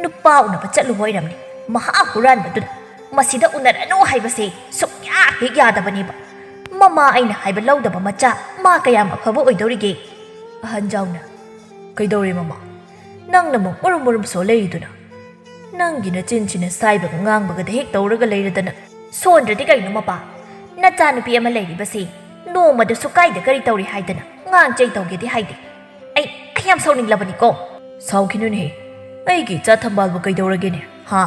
ꯅꯨꯄꯥ ꯎꯅꯕ ꯆꯠꯂꯨꯕ ꯑꯣꯏꯔꯝꯅꯤ, ꯃꯍꯥ ꯍꯨꯔꯥꯟꯕꯗꯨꯅ꯫ ꯃꯁꯤꯗ ꯎꯅꯔꯅꯨ ꯍꯥꯏꯕꯁꯤ ꯁꯨꯛꯌꯥ ꯍꯦꯛ ꯌꯥꯗꯕꯅꯦꯕ꯫ ꯃꯃꯥ ꯑꯩꯅ ꯍꯥꯏꯕ ꯂꯧꯗꯕ ꯃꯆꯥ ꯃꯥ ꯀꯌꯥꯝ ꯑꯐꯕ ꯑꯣꯏꯗꯧꯔꯤꯒꯦ? ꯑꯍꯟ ꯖꯥꯎꯅ, ꯀꯩꯗꯧꯔꯦ ꯃꯃꯥ? ꯅꯪꯅ ꯑꯃꯨꯛ ꯃꯨꯔꯨꯝ ꯃꯨꯔꯨꯝ ꯁꯣ ꯂꯩꯔꯤꯗꯨꯅ? ꯅꯪꯒꯤ ꯅꯆꯤꯟꯁꯤꯅ ꯁꯥꯏꯕꯒ ꯉꯥꯡꯕꯒꯗ ꯍꯦꯛ ꯇꯧꯔꯒ ꯂꯩꯔꯗꯅ꯫ ꯁꯣꯟꯗ꯭ꯔꯗꯤ ꯀꯩꯅꯣ ꯃꯄꯥ? ꯅꯆꯥꯅꯨꯄꯤ ꯑꯃ ꯂꯩꯔꯤꯕꯁꯤ ꯅꯣꯡꯃꯗꯁꯨ ꯀꯥꯏꯗ ꯀꯔꯤ ꯇꯧꯔꯤ ꯍꯥꯏꯗꯅ ꯉꯥꯡ ꯆꯩ ꯇꯧꯒꯦꯗꯤ ꯍꯥꯏꯗꯦ꯫ ꯑꯩ ꯑꯩ ꯌꯥꯝ ꯁꯥꯎꯅꯤꯡꯂꯕꯅꯤꯀꯣ꯫ ꯁꯥꯎꯈꯤꯅꯨꯅꯦꯍꯦ, ꯑꯩꯒꯤ ꯏꯆꯥ ꯊꯝꯕꯥꯜꯕꯨ ꯀꯩꯗꯧꯔꯒꯦꯅꯦ? ꯍꯥ?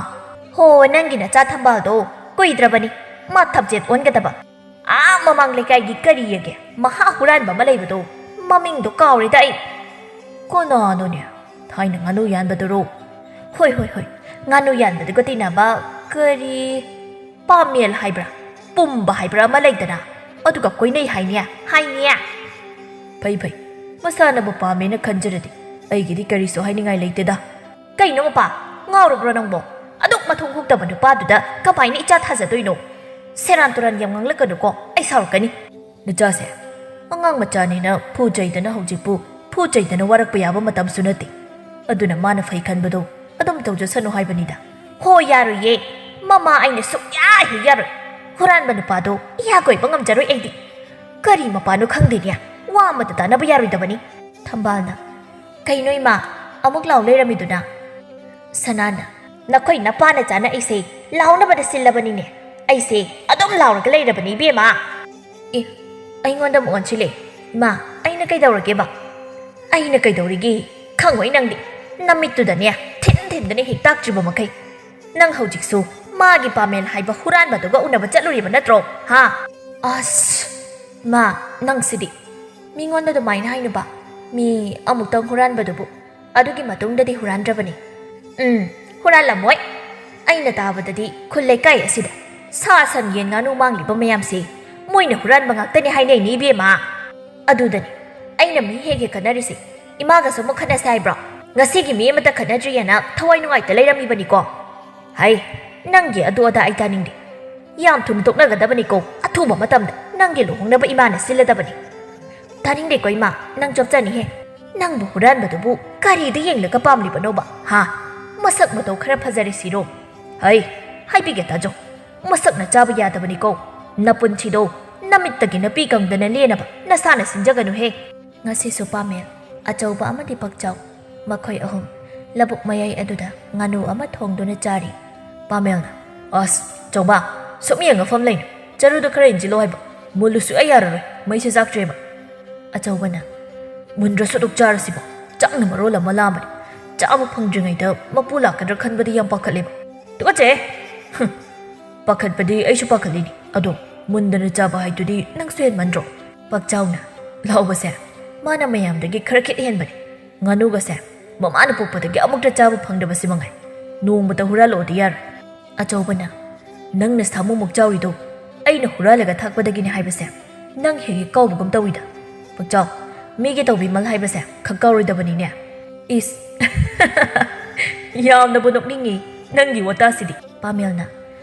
ꯍꯣ, ꯅꯪꯒꯤ ꯅꯆꯥ ꯊꯝꯕꯥꯜꯗꯣ ꯀꯨꯏꯗ꯭ꯔꯕꯅꯤ ꯃꯥ ꯊꯝꯆꯦꯠ ꯑꯣꯟꯒꯗꯕ꯫ ꯑꯥ ꯃꯃꯥꯡ ꯂꯩꯀꯥꯏꯒꯤ ꯀꯔꯤꯌꯦꯒꯦ ꯃꯍꯥ ꯍꯨꯔꯥꯟꯕ ꯑꯃ ꯂꯩꯕꯗꯣ, ꯃꯃꯤꯡꯗꯣ ꯀꯥꯎꯔꯦꯗ ꯑꯩ꯫ ꯀꯅꯥꯅꯣꯅꯦ? ꯊꯥꯏꯅ ꯉꯥꯅꯨ ꯌꯥꯟꯕꯗꯨꯔꯣ? ꯍꯣꯏ ꯍꯣꯏ ꯍꯣꯏ, ꯉꯥꯅꯨ ꯌꯥꯟꯕꯗꯨꯒ ꯇꯤꯟꯅꯕ ꯀꯔꯤ ꯄꯥꯃꯦꯜ ꯍꯥꯏꯕ꯭ꯔꯥ, ꯄꯨꯝꯕ ꯍꯥꯏꯕ꯭ꯔꯥ ꯑꯃ ꯂꯩꯗꯅ, ꯑꯗꯨꯒ ꯀꯣꯏꯅꯩ ꯍꯥꯏꯅꯦ꯫ ꯍꯥꯏꯅꯦ꯫ ꯐꯩ ꯐꯩ, ꯃꯁꯥꯅꯕꯨ ꯄꯥꯝꯃꯦꯅ ꯈꯟꯖꯔꯗꯤ ꯑꯩꯒꯤꯗꯤ ꯀꯔꯤꯁꯨ ꯍꯥꯏꯅꯤꯡꯉꯥꯏ ꯂꯩꯇꯦꯗ꯫ ꯀꯩꯅꯣ ꯃꯄꯥ, ꯉꯥꯎꯔꯕ꯭ꯔꯣ ꯅꯪꯕꯣ? ꯑꯗꯨꯛ ꯃꯊꯣꯡ ꯍꯨꯛꯇꯕ ꯅꯨꯄꯥꯗꯨꯗ ꯀꯃꯥꯏꯅ ꯏꯆꯥ ꯊꯥꯖꯗꯣꯏꯅꯣ? ꯁꯦꯔꯥꯟ ꯇꯨꯔꯥꯟ ꯌꯥꯝ ꯉꯥꯡꯂꯛꯀꯅꯨꯀꯣ, ꯑꯩ ꯁꯥꯎꯔꯛꯀꯅꯤ꯫ ꯅꯆꯥꯁꯦ ꯑꯉꯥꯡ ꯃꯆꯥꯅꯤꯅ ꯐꯨ ꯆꯩꯗꯅ ꯍꯧꯖꯤꯛꯄꯨ ꯐꯨ ꯆꯩꯗꯅ ꯋꯥꯔꯛꯄ ꯌꯥꯕ ꯃꯇꯝꯁꯨ ꯅꯠꯇꯦ꯫ ꯑꯗꯨꯅ ꯃꯥꯅ ꯐꯩ ꯈꯟꯕꯗꯣ ꯑꯗꯨꯝ ꯇꯧꯖꯁꯅꯨ ꯍꯥꯏꯕꯅꯤꯗ꯫ ꯍꯣ, ꯌꯥꯔꯣꯏꯌꯦ꯫ ꯃꯃꯥ ꯑꯩꯅ ꯁꯨꯛꯌꯥ ꯍꯦꯛ ꯌꯥꯔꯣꯏ꯫ ꯍꯨꯔꯥꯟꯕ ꯅꯨꯄꯥꯗꯣ ꯏꯌꯥ ꯀꯣꯏꯕ ꯉꯝꯖꯔꯣꯏ ꯑꯩꯗꯤ꯫ ꯀꯔꯤ ꯃꯄꯥꯅꯣ ꯈꯪꯗꯦꯅꯦ꯫ ꯋꯥ ꯑꯃꯇ ꯇꯥꯅꯕ ꯌꯥꯔꯣꯏꯗꯕꯅꯤ꯫ ꯊꯝꯕꯥꯜꯅ, "ꯀꯩꯅꯣ ꯏꯃꯥ, ꯑꯃꯨꯛ ꯂꯥꯎ ꯂꯩꯔꯝꯃꯤꯗꯨꯅ?" ꯁꯅꯥꯅ, "ꯅꯈꯣꯏ ꯅꯄꯥꯅ ꯆꯥꯅ ꯑꯩꯁꯦ ꯂꯥꯎꯅꯕꯗ ꯁꯤꯜꯂꯕꯅꯤꯅꯦ꯫ ꯑꯩꯁꯦ ꯑꯗꯨꯝ ꯂꯥꯎꯔꯒ ꯂꯩꯔꯕꯅꯤ ꯏꯕꯦꯝꯃ꯫" ꯑꯦ, ꯑꯩꯉꯣꯟꯗ ꯑꯃꯨꯛ ꯑꯣꯟꯁꯤꯜꯂꯦ꯫ "ꯏꯃꯥ, ꯑꯩꯅ ꯀꯩꯗꯧꯔꯒꯦꯕ?" "ꯑꯩꯅ ꯀꯩꯗꯧꯔꯤꯒꯦ? ꯈꯪꯉꯣꯏ ꯅꯪꯗꯤ꯫ ꯅꯃꯤꯠꯇꯨꯗꯅꯦ ꯊꯤꯟ ꯊꯤꯟꯗꯅ ꯍꯦꯛ ꯇꯥꯛꯇ꯭ꯔꯤꯕ ꯃꯈꯩ꯫ ꯅꯪ ꯍꯧꯖꯤꯛꯁꯨ ꯃꯥꯒꯤ ꯄꯥꯃꯦꯜ ꯍꯥꯏꯕ ꯍꯨꯔꯥꯟꯕꯗꯨꯒ ꯎꯅꯕ ꯆꯠꯂꯨꯔꯤꯕ ꯅꯠꯇ꯭ꯔꯣ? ꯍꯥ?" "ꯑꯁ, ꯃꯥ, ꯅꯪꯁꯤꯗꯤ꯫ ꯃꯤꯉꯣꯟꯗ ꯑꯗꯨꯃꯥꯏꯅ ꯍꯥꯏꯅꯨꯕ꯫ ꯃꯤ ꯑꯃꯨꯛꯇꯪ ꯍꯨꯔꯥꯟꯕꯗꯨꯕꯨ ꯑꯗꯨꯒꯤ ꯃꯇꯨꯡꯗꯗꯤ ꯍꯨꯔꯥꯟꯗ꯭ꯔꯕꯅꯤ꯫" "ꯎꯝ, ꯍꯨꯔꯥꯜꯂꯝꯃꯣꯏ꯫ ꯑꯩꯅ ꯇꯥꯕꯗꯗꯤ ꯈꯨꯜ ꯂꯩꯀꯥꯏ ꯑꯁꯤꯗ ꯁꯥ ꯁꯟ ꯌꯦꯟ ꯉꯥꯅꯨ ꯃꯥꯡꯂꯤꯕ ꯃꯌꯥꯝꯁꯦ ꯃꯣꯏꯅ ꯍꯨꯔꯥꯟꯕ ꯉꯥꯛꯇꯅꯤ ꯍꯥꯏꯅꯩꯅꯦ ꯏꯕꯦꯝꯃ꯫ ꯑꯗꯨꯗꯅꯤ ꯑꯩꯅ ꯃꯤ ꯍꯦꯛ ꯍꯦꯛ ꯈꯠꯅꯔꯤꯁꯦ꯫ ꯏꯃꯥꯒꯁꯨ ꯑꯃꯨꯛ ꯈꯠꯅꯁꯦ ꯍꯥꯏꯕ꯭ꯔꯣ? ꯉꯁꯤꯒꯤ ꯃꯤ ꯑꯃꯇ ꯈꯠꯅꯗ꯭ꯔꯤꯑꯅ ꯊꯋꯥꯏ ꯅꯨꯡꯉꯥꯏꯇ ꯂꯩꯔꯝꯃꯤꯕꯅꯤꯀꯣ꯫ ꯍꯩ, ꯅꯪꯒꯤ ꯑꯗꯨ ꯑꯗꯥ ꯑꯩ ꯇꯥꯅꯤꯡꯗꯦ꯫ ꯌꯥꯝ ꯊꯨꯅ ꯇꯣꯛꯅꯒꯗꯕꯅꯤꯀꯣ꯫ ꯑꯊꯨꯕ ꯃꯇꯝꯗ ꯅꯪꯒꯤ ꯂꯨꯍꯣꯡꯅꯕ ꯏꯃꯥꯅ ꯁꯤꯜꯂꯗꯕꯅꯤ꯫" "ꯇꯥꯅꯤꯡꯗꯦꯀꯣ ꯏꯃꯥ, ꯅꯪ ꯆꯣꯞꯆꯅꯤꯍꯦ꯫ ꯅꯪꯕꯨ ꯍꯨꯔꯥꯟꯕꯗꯨꯕꯨ ꯀꯔꯤꯗ ꯌꯦꯡꯂꯒ ꯄꯥꯝꯂꯤꯕꯅꯣꯕ? ꯍꯥ? ꯃꯁꯛ ꯃꯇꯧ ꯈꯔ ꯐꯖꯔꯦ ꯁꯤꯔꯣ?" "ꯍꯩ, ꯍꯥꯏꯕꯤꯒꯦ ꯇꯥꯖꯧ꯫ ꯃꯁꯛꯅ ꯆꯥꯕ ꯌꯥꯗꯕꯅꯤꯀꯣ꯫ ꯅꯄꯨꯟꯁꯤꯗꯣ ꯅꯃꯤꯠꯇꯒꯤ ꯅꯄꯤ ꯀꯪꯗꯅ ꯂꯦꯟꯅꯕ ꯅꯁꯥꯅ ꯁꯤꯟꯖꯒꯅꯨꯍꯦ꯫" ꯉꯁꯤꯁꯨ ꯄꯥꯃꯦꯜ ꯑꯆꯧꯕ ꯑꯃꯗꯤ ꯄꯥꯛꯆꯥꯎ, ꯃꯈꯣꯏ ꯑꯍꯨꯝ ꯂꯧꯕꯨꯛ ꯃꯌꯥꯏ ꯑꯗꯨꯗ ꯉꯥꯅꯨ ꯑꯃ ꯊꯣꯡꯗꯨꯅ ꯆꯥꯔꯤ꯫ ꯄꯥꯃꯦꯜꯅ, "ꯑꯁ, ꯆꯧꯕ, ꯁꯨꯝ ꯌꯦꯡꯉꯐꯝ ꯂꯩꯅꯨ꯫ ꯆꯔꯨꯗꯣ ꯈꯔ ꯏꯟꯁꯤꯜꯂꯣ ꯍꯥꯏꯕ꯫ "ꯃꯨꯜꯂꯨ ꯁꯨꯛꯌꯥ ꯌꯥꯔꯔꯣꯏ, ꯃꯩꯁꯦ ꯆꯥꯛꯇ꯭ꯔꯦꯕ꯫" ꯑꯆꯧꯕꯅ, "ꯃꯨꯟꯗ꯭ꯔꯁꯨ ꯑꯗꯨꯛ ꯆꯥꯔꯁꯤꯕꯣ, ꯆꯥꯛꯅ ꯃꯔꯣꯜ ꯑꯃ ꯂꯥꯝꯕꯅꯤ꯫ ꯆꯥꯕ ꯐꯪꯗ꯭ꯔꯤꯉꯩꯗ ꯃꯄꯨ ꯂꯥꯛꯀꯗ꯭ꯔꯥ ꯈꯟꯕꯗꯤ ꯌꯥꯝ ꯄꯥꯈꯠꯂꯦꯕ꯫" "ꯇꯨꯀꯠꯆꯩꯍꯦ!" "ꯍꯨꯝ, ꯄꯥꯈꯠꯄꯗꯤ ꯑꯩꯁꯨ ꯄꯥꯈꯠꯂꯤꯅꯤ, ꯑꯗꯣ ꯃꯨꯟꯗꯅ ꯆꯥꯕ ꯍꯥꯏꯗꯨꯗꯤ ꯅꯪꯁꯨ ꯍꯦꯟꯃꯟꯗ꯭ꯔꯣ?" ꯄꯥꯛꯆꯥꯎꯅ, "ꯂꯥꯎꯕꯁꯦ ꯃꯥꯅ ꯃꯌꯥꯝꯗꯒꯤ ꯈꯔ ꯈꯤꯠ ꯍꯦꯟꯕꯅꯤ꯫ ꯉꯥꯅꯨꯒꯁꯦ ꯃꯃꯥꯅ ꯄꯣꯛꯄꯗꯒꯤ ꯑꯃꯨꯛꯇ ꯆꯥꯕ ꯐꯪꯗꯕꯁꯤ ꯃꯉꯥꯏ꯫ ꯅꯣꯡꯃꯇ ꯍꯨꯔꯥꯜꯂꯛꯑꯣꯗꯤ ꯌꯥꯔꯣꯏ꯫" ꯑꯆꯧꯕꯅ, "ꯅꯪꯅ ꯁꯥꯃꯨꯃꯨꯛ ꯆꯥꯎꯔꯤꯗꯣ ꯑꯩꯅ ꯍꯨꯔꯥꯜꯂꯒ ꯊꯥꯛꯄꯗꯒꯤꯅꯦ ꯍꯥꯏꯕꯁꯦ ꯅꯪ ꯍꯦꯛ ꯍꯦꯛ ꯀꯥꯎꯕꯒꯨꯝ ꯇꯧꯏꯗ꯫ ꯄꯥꯛꯆꯥꯎ, ꯃꯤꯒꯤ ꯇꯧꯕꯤꯃꯜ ꯍꯥꯏꯕꯁꯦ ꯈꯪ ꯀꯥꯎꯔꯣꯏꯗꯕꯅꯤꯅꯦ꯫" "ꯏꯁ!" "ꯌꯥꯝꯅꯕꯨ ꯅꯣꯛꯅꯤꯡꯉꯤ ꯅꯪꯒꯤ ꯋꯥꯇꯥꯁꯤꯗꯤ꯫" ꯄꯥꯃꯦꯜꯅ,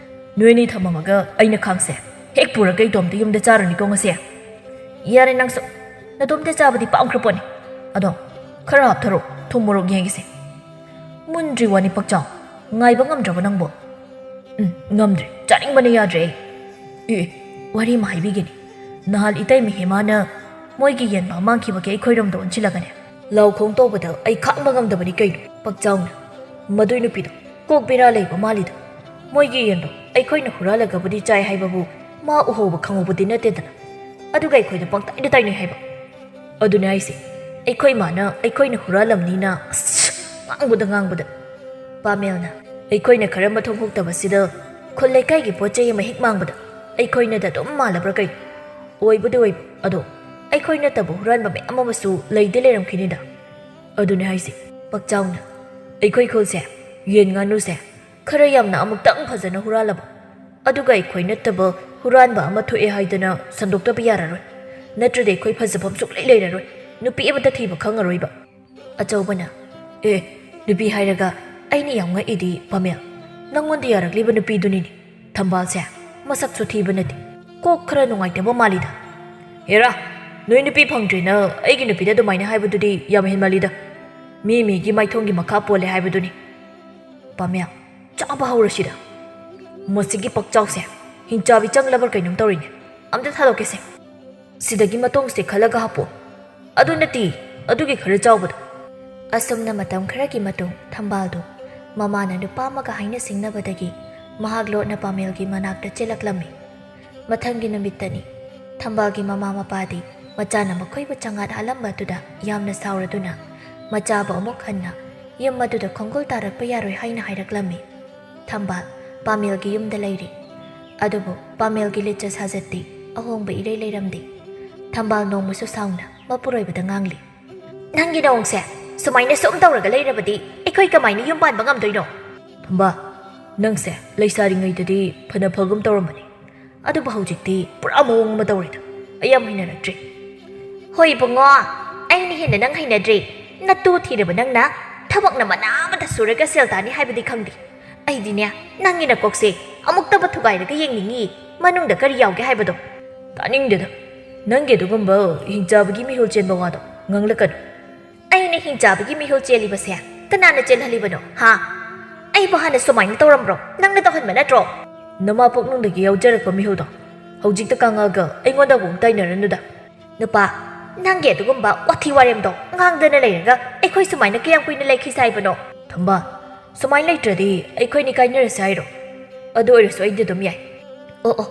"ꯅꯣꯏꯅꯤ ꯊꯝꯃꯝꯃꯒ ꯑꯩꯅ ꯈꯥꯡꯁꯦ ꯍꯦꯛ ꯄꯨꯔꯒ ꯏꯇꯣꯝꯇ ꯌꯨꯝꯗ ꯆꯥꯔꯨꯅꯤꯀꯣ ꯉꯁꯤ꯫" "ꯌꯥꯔꯦ ꯅꯪꯁꯨ, ꯅꯇꯣꯝꯇ ꯆꯥꯕꯗꯤ ꯄꯥꯝꯈ꯭ꯔ ꯄꯣꯠꯅꯤ꯫ ꯑꯗꯣ ꯈꯔ ꯍꯥꯞꯊꯔꯣ, ꯊꯨꯝ ꯃꯣꯔꯣꯛ ꯌꯦꯡꯒꯦꯁꯦ꯫" "ꯃꯨꯟꯗ꯭ꯔꯤ ꯋꯥꯅꯤ ꯄꯥꯛꯆꯥꯎ, ꯉꯥꯏꯕ ꯉꯝꯗ꯭ꯔꯕ ꯅꯪꯕꯣ?" "ꯎꯝ, ꯉꯝꯗ꯭ꯔꯦ, ꯆꯥꯅꯤꯡꯕꯅ ꯌꯥꯗ꯭ꯔꯦ ꯑꯩ꯫ ꯑꯦ, ꯋꯥꯔꯤ ꯑꯃ ꯍꯥꯏꯕꯤꯒꯦꯅꯦ꯫ ꯅꯍꯥꯟ ꯏꯇꯩꯃ ꯍꯦꯃꯥꯅ ꯃꯣꯏꯒꯤ ꯌꯦꯟ ꯃꯥ ꯃꯥꯡꯈꯤꯕꯒꯤ ꯑꯩꯈꯣꯏꯔꯣꯝꯗ ꯑꯣꯟꯁꯤꯜꯂꯒꯅꯦ, ꯂꯥꯎ ꯈꯣꯡ ꯇꯧꯕꯗ ꯑꯩ ꯈꯥꯡꯕ ꯉꯝꯗꯕꯅꯤ ꯀꯩꯅꯣ꯫" ꯄꯥꯛꯆꯥꯎꯅ, "ꯃꯗꯨꯏ ꯅꯨꯄꯤꯗꯣ ꯀꯣꯛ ꯕꯦꯔꯥ ꯂꯩꯕ ꯃꯥꯜꯂꯤꯗ꯫ ꯃꯣꯏꯒꯤ ꯌꯦꯟꯗꯣ ꯑꯩꯈꯣꯏꯅ ꯍꯨꯔꯥꯜꯂꯒꯕꯨꯗꯤ ꯆꯥꯏ ꯍꯥꯏꯕꯕꯨ ꯃꯥ ꯎꯍꯧꯕ ꯈꯪꯍꯧꯕꯗꯤ ꯅꯠꯇꯦꯗꯅ꯫ ꯑꯗꯨꯒ ꯑꯩꯈꯣꯏꯗ ꯄꯪꯇꯥꯏꯗ ꯇꯥꯏꯅꯩ ꯍꯥꯏꯕ꯫ ꯑꯗꯨꯅꯦ ꯍꯥꯏꯁꯦ, ꯑꯩꯈꯣꯏ ꯃꯥꯅ ꯑꯩꯈꯣꯏꯅ ꯍꯨꯔꯥꯜꯂꯝꯅꯤꯅ ꯑꯁ ꯉꯥꯡꯕꯗ ꯉꯥꯡꯕꯗ꯫" ꯄꯥꯃꯦꯜꯅ, "ꯑꯩꯈꯣꯏꯅ ꯈꯔ ꯃꯊꯣꯡ ꯍꯨꯛꯇꯕꯁꯤꯗ ꯈꯨꯜ ꯂꯩꯀꯥꯏꯒꯤ ꯄꯣꯠ ꯆꯩ ꯑꯃ ꯍꯦꯛ ꯃꯥꯡꯕꯗ ꯑꯩꯈꯣꯏꯅꯗ ꯑꯗꯨꯝ ꯃꯥꯜꯂꯕ꯭ꯔꯥ ꯀꯩꯅꯣ? ꯑꯣꯏꯕꯨꯗꯤ ꯑꯣꯏꯕ, ꯑꯗꯣ ꯑꯩꯈꯣꯏ ꯅꯠꯇꯕ ꯍꯨꯔꯥꯟꯕ ꯃꯌꯥꯝ ꯑꯃꯁꯨ ꯂꯩꯗꯤ ꯂꯩꯔꯝꯈꯤꯅꯤꯗ꯫" ꯑꯗꯨꯅꯦ ꯍꯥꯏꯁꯦ ꯄꯥꯛꯆꯥꯎꯅ, "ꯑꯩꯈꯣꯏ ꯈꯨꯜꯁꯦ ꯌꯦꯟ ꯉꯥꯅꯨꯁꯦ ꯈꯔ ꯌꯥꯝꯅ ꯑꯃꯨꯛꯇꯪ ꯐꯖꯅ ꯍꯨꯔꯥꯜꯂꯕ, ꯑꯗꯨꯒ ꯑꯩꯈꯣꯏ ꯅꯠꯇꯕ ꯍꯨꯔꯥꯟꯕ ꯑꯃ ꯊꯣꯛꯑꯦ ꯍꯥꯏꯗꯅ ꯁꯟꯗꯣꯛꯇꯕ ꯌꯥꯔꯔꯣꯏ꯫ ꯅꯠꯇ꯭ꯔꯗꯤ ꯑꯩꯈꯣꯏ ꯐꯖꯐꯝ ꯁꯨꯛꯂꯩ ꯂꯩꯔꯔꯣꯏ, ꯅꯨꯄꯤ ꯑꯃꯠꯇ ꯊꯤꯕ ꯈꯪꯉꯔꯣꯏꯕ꯫" ꯑꯆꯧꯕꯅ, "ꯑꯦ, ꯅꯨꯄꯤ ꯍꯥꯏꯔꯒ ꯑꯩꯅ ꯌꯥꯝ ꯉꯛꯏꯗꯤ ꯄꯥꯃꯦꯜ, ꯅꯪꯉꯣꯟꯗ ꯌꯥꯔꯛꯂꯤꯕ ꯅꯨꯄꯤꯗꯨꯅꯤꯅꯦ꯫ ꯊꯝꯕꯥꯜꯁꯦ ꯃꯁꯛꯁꯨ ꯊꯤꯕ ꯅꯠꯇꯦ, ꯀꯣꯛ ꯈꯔ ꯅꯨꯡꯉꯥꯏꯇꯕ ꯃꯥꯜꯂꯤꯗ꯫" "ꯍꯦꯔꯥ, ꯅꯣꯏ ꯅꯨꯄꯤ ꯐꯪꯗ꯭ꯔꯦꯅ ꯑꯩꯒꯤ ꯅꯨꯄꯤꯗ ꯑꯗꯨꯃꯥꯏꯅ ꯍꯥꯏꯕꯗꯨꯗꯤ ꯌꯥꯝ ꯍꯦꯟꯃꯜꯂꯤꯗ꯫ ꯃꯤ ꯃꯤꯒꯤ ꯃꯥꯏꯊꯣꯡꯒꯤ ꯃꯈꯥ ꯄꯣꯜꯂꯦ ꯍꯥꯏꯕꯗꯨꯅꯤ꯫" ꯄꯥꯃꯦꯜ, "ꯆꯥꯕ ꯍꯧꯔꯁꯤꯗ꯫ ꯃꯁꯤꯒꯤ ꯄꯥꯛꯆꯥꯎꯁꯦ ꯍꯤꯡꯆꯥꯕꯤ ꯆꯪꯂꯕ꯭ꯔꯥ ꯀꯩꯅꯣꯝ ꯇꯧꯔꯤꯅꯦ꯫ ꯑꯝꯇ ꯊꯥꯗꯣꯛꯀꯦꯁꯦ꯫ ꯁꯤꯗꯒꯤ ꯃꯇꯣꯡꯁꯦ ꯈꯜꯂꯒ ꯍꯥꯞꯄꯣ꯫ ꯑꯗꯨ ꯅꯠꯇꯦ, ꯑꯗꯨꯒꯤ ꯈꯔ ꯆꯥꯎꯕꯗꯣ꯫" ꯑꯁꯨꯝꯅ ꯃꯇꯝ ꯈꯔꯒꯤ ꯃꯇꯨꯡ ꯊꯝꯕꯥꯜꯗꯨ ꯃꯃꯥꯅ ꯅꯨꯄꯥ ꯑꯃꯒ ꯍꯥꯏꯅ ꯁꯤꯡꯅꯕꯗꯒꯤ ꯃꯍꯥꯛ ꯂꯣꯠꯅ ꯄꯥꯃꯦꯜꯒꯤ ꯃꯅꯥꯛꯇ ꯆꯦꯜꯂꯛꯂꯝꯃꯤ꯫ ꯃꯊꯪꯒꯤ ꯅꯨꯃꯤꯠꯇꯅꯤ꯫ ꯊꯝꯕꯥꯜꯒꯤ ꯃꯃꯥ ꯃꯄꯥꯗꯤ ꯃꯆꯥꯅ ꯃꯈꯣꯏꯕꯨ ꯆꯉꯥꯠ ꯍꯥꯠꯂꯝꯕ ꯑꯗꯨꯗ ꯌꯥꯝꯅ ꯁꯥꯎꯔꯗꯨꯅ ꯃꯆꯥꯕꯨ ꯑꯃꯨꯛ ꯍꯟꯅ ꯌꯨꯝ ꯑꯗꯨꯗ ꯈꯣꯡꯒꯨꯜ ꯇꯥꯔꯛꯄ ꯌꯥꯔꯣꯏ ꯍꯥꯏꯅ ꯍꯥꯏꯔꯛꯂꯝꯃꯤ꯫ ꯊꯝꯕꯥꯜ ꯄꯥꯃꯦꯜꯒꯤ ꯌꯨꯝꯗ ꯂꯩꯔꯤ꯫ ꯑꯗꯨꯕꯨ ꯄꯥꯃꯦꯜꯒꯤ ꯂꯤꯆꯠ ꯁꯥꯖꯠꯇꯤ ꯑꯍꯣꯡꯕ ꯏꯔꯩ ꯂꯩꯔꯝꯗꯦ꯫ ꯊꯝꯕꯥꯜ ꯅꯣꯡꯃꯁꯨ ꯁꯥꯎꯅ ꯃꯄꯨꯔꯣꯏꯕꯗ ꯉꯥꯡꯂꯤ, "ꯅꯪꯒꯤ ꯅꯑꯣꯡꯁꯦ ꯁꯨꯃꯥꯏꯅ ꯁꯨꯝ ꯇꯧꯔꯒ ꯂꯩꯔꯕꯗꯤ ꯑꯩꯈꯣꯏ ꯀꯃꯥꯏꯅ ꯌꯨꯝ ꯄꯥꯟꯕ ꯉꯝꯗꯣꯏꯅꯣ?" "ꯊꯝꯕꯥꯜ, ꯅꯪꯁꯦ ꯂꯩꯁꯥꯔꯤꯉꯩꯗꯗꯤ ꯐꯅ ꯐꯒꯨꯝ ꯇꯧꯔꯝꯕꯅꯤ, ꯑꯗꯨꯕꯨ ꯍꯧꯖꯤꯛꯇꯤ ꯄꯨꯔꯥ ꯃꯑꯣꯡ ꯑꯃ ꯇꯧꯔꯦꯗ꯫ ꯑꯩ ꯌꯥꯝ ꯍꯩꯅꯔꯛꯇ꯭ꯔꯦ꯫" "ꯍꯣꯏ ꯏꯕꯨꯡꯉꯣ, ꯑꯩꯅ ꯍꯦꯟꯅ ꯅꯪ ꯍꯩꯅꯗ꯭ꯔꯦ꯫ ꯅꯇꯨ ꯊꯤꯔꯕ ꯅꯪꯅ ꯊꯕꯛꯅ ꯃꯅꯥ ꯑꯃꯗ ꯁꯨꯔꯒ ꯁꯦꯜ ꯇꯥꯅꯤ ꯍꯥꯏꯕꯗꯤ ꯈꯪꯗꯦ꯫ ꯑꯩꯗꯤꯅꯦ, ꯅꯪꯒꯤ ꯅꯀꯣꯛꯁꯦ ꯑꯃꯨꯛꯇꯕꯨ ꯊꯨꯒꯥꯏꯔꯒ ꯌꯦꯡꯅꯤꯡꯉꯤ, ꯃꯅꯨꯡꯗ ꯀꯔꯤ ꯌꯥꯎꯒꯦ ꯍꯥꯏꯕꯗꯣ꯫" "ꯇꯥꯅꯤꯡꯗꯦꯗ, ꯅꯪꯒꯤ ꯑꯗꯨꯒꯨꯝꯕ ꯍꯤꯡꯆꯥꯕꯒꯤ ꯃꯤꯍꯨꯜ ꯆꯦꯟꯕ ꯋꯥꯗꯣ ꯉꯥꯡꯂꯛꯀꯅꯨ꯫" "ꯑꯩꯅ ꯍꯤꯡꯆꯥꯕꯒꯤ ꯃꯤꯍꯨꯜ ꯆꯦꯜꯂꯤꯕꯁꯦ ꯀꯅꯥꯅ ꯆꯦꯜꯍꯜꯂꯤꯕꯅꯣ, ꯍꯥ? ꯑꯩꯕꯨ ꯍꯥꯟꯅ ꯁꯨꯃꯥꯏꯅ ꯇꯧꯔꯝꯕ꯭ꯔꯣ? ꯅꯪꯅ ꯇꯧꯍꯟꯕ ꯅꯠꯇ꯭ꯔꯣ?" "ꯅꯃꯥ ꯄꯣꯛꯅꯨꯡꯗꯒꯤ ꯌꯥꯎꯖꯔꯛꯄ ꯃꯤꯍꯨꯜꯗꯣ ꯍꯧꯖꯤꯛꯇ ꯀꯪꯉꯛꯑꯒ ꯑꯩꯉꯣꯟꯗ ꯑꯃꯨꯛ ꯇꯥꯏꯅꯔꯅꯨꯗ꯫" "ꯅꯨꯄꯥ, ꯅꯪꯒꯤ ꯑꯗꯨꯒꯨꯝꯕ ꯋꯥꯊꯤ ꯋꯥꯔꯦꯝꯗꯣ ꯉꯥꯡꯗꯅ ꯂꯩꯔꯒ ꯑꯩꯈꯣꯏ ꯁꯨꯃꯥꯏꯅ ꯀꯌꯥꯝ ꯀꯨꯏꯅ ꯂꯩꯈꯤꯁꯦ ꯍꯥꯏꯕꯅꯣ?" "ꯊꯝꯕꯥꯜ, ꯁꯨꯃꯥꯏꯅ ꯂꯩꯇ꯭ꯔꯗꯤ ꯑꯩꯈꯣꯏꯅꯤ ꯀꯥꯏꯅꯔꯁꯦ ꯍꯥꯏꯔꯣ? ꯑꯗꯨ ꯑꯣꯏꯔꯁꯨ ꯑꯩꯗꯤ ꯑꯗꯨꯝ ꯌꯥꯏ꯫" "ꯑꯣ ꯑꯣ,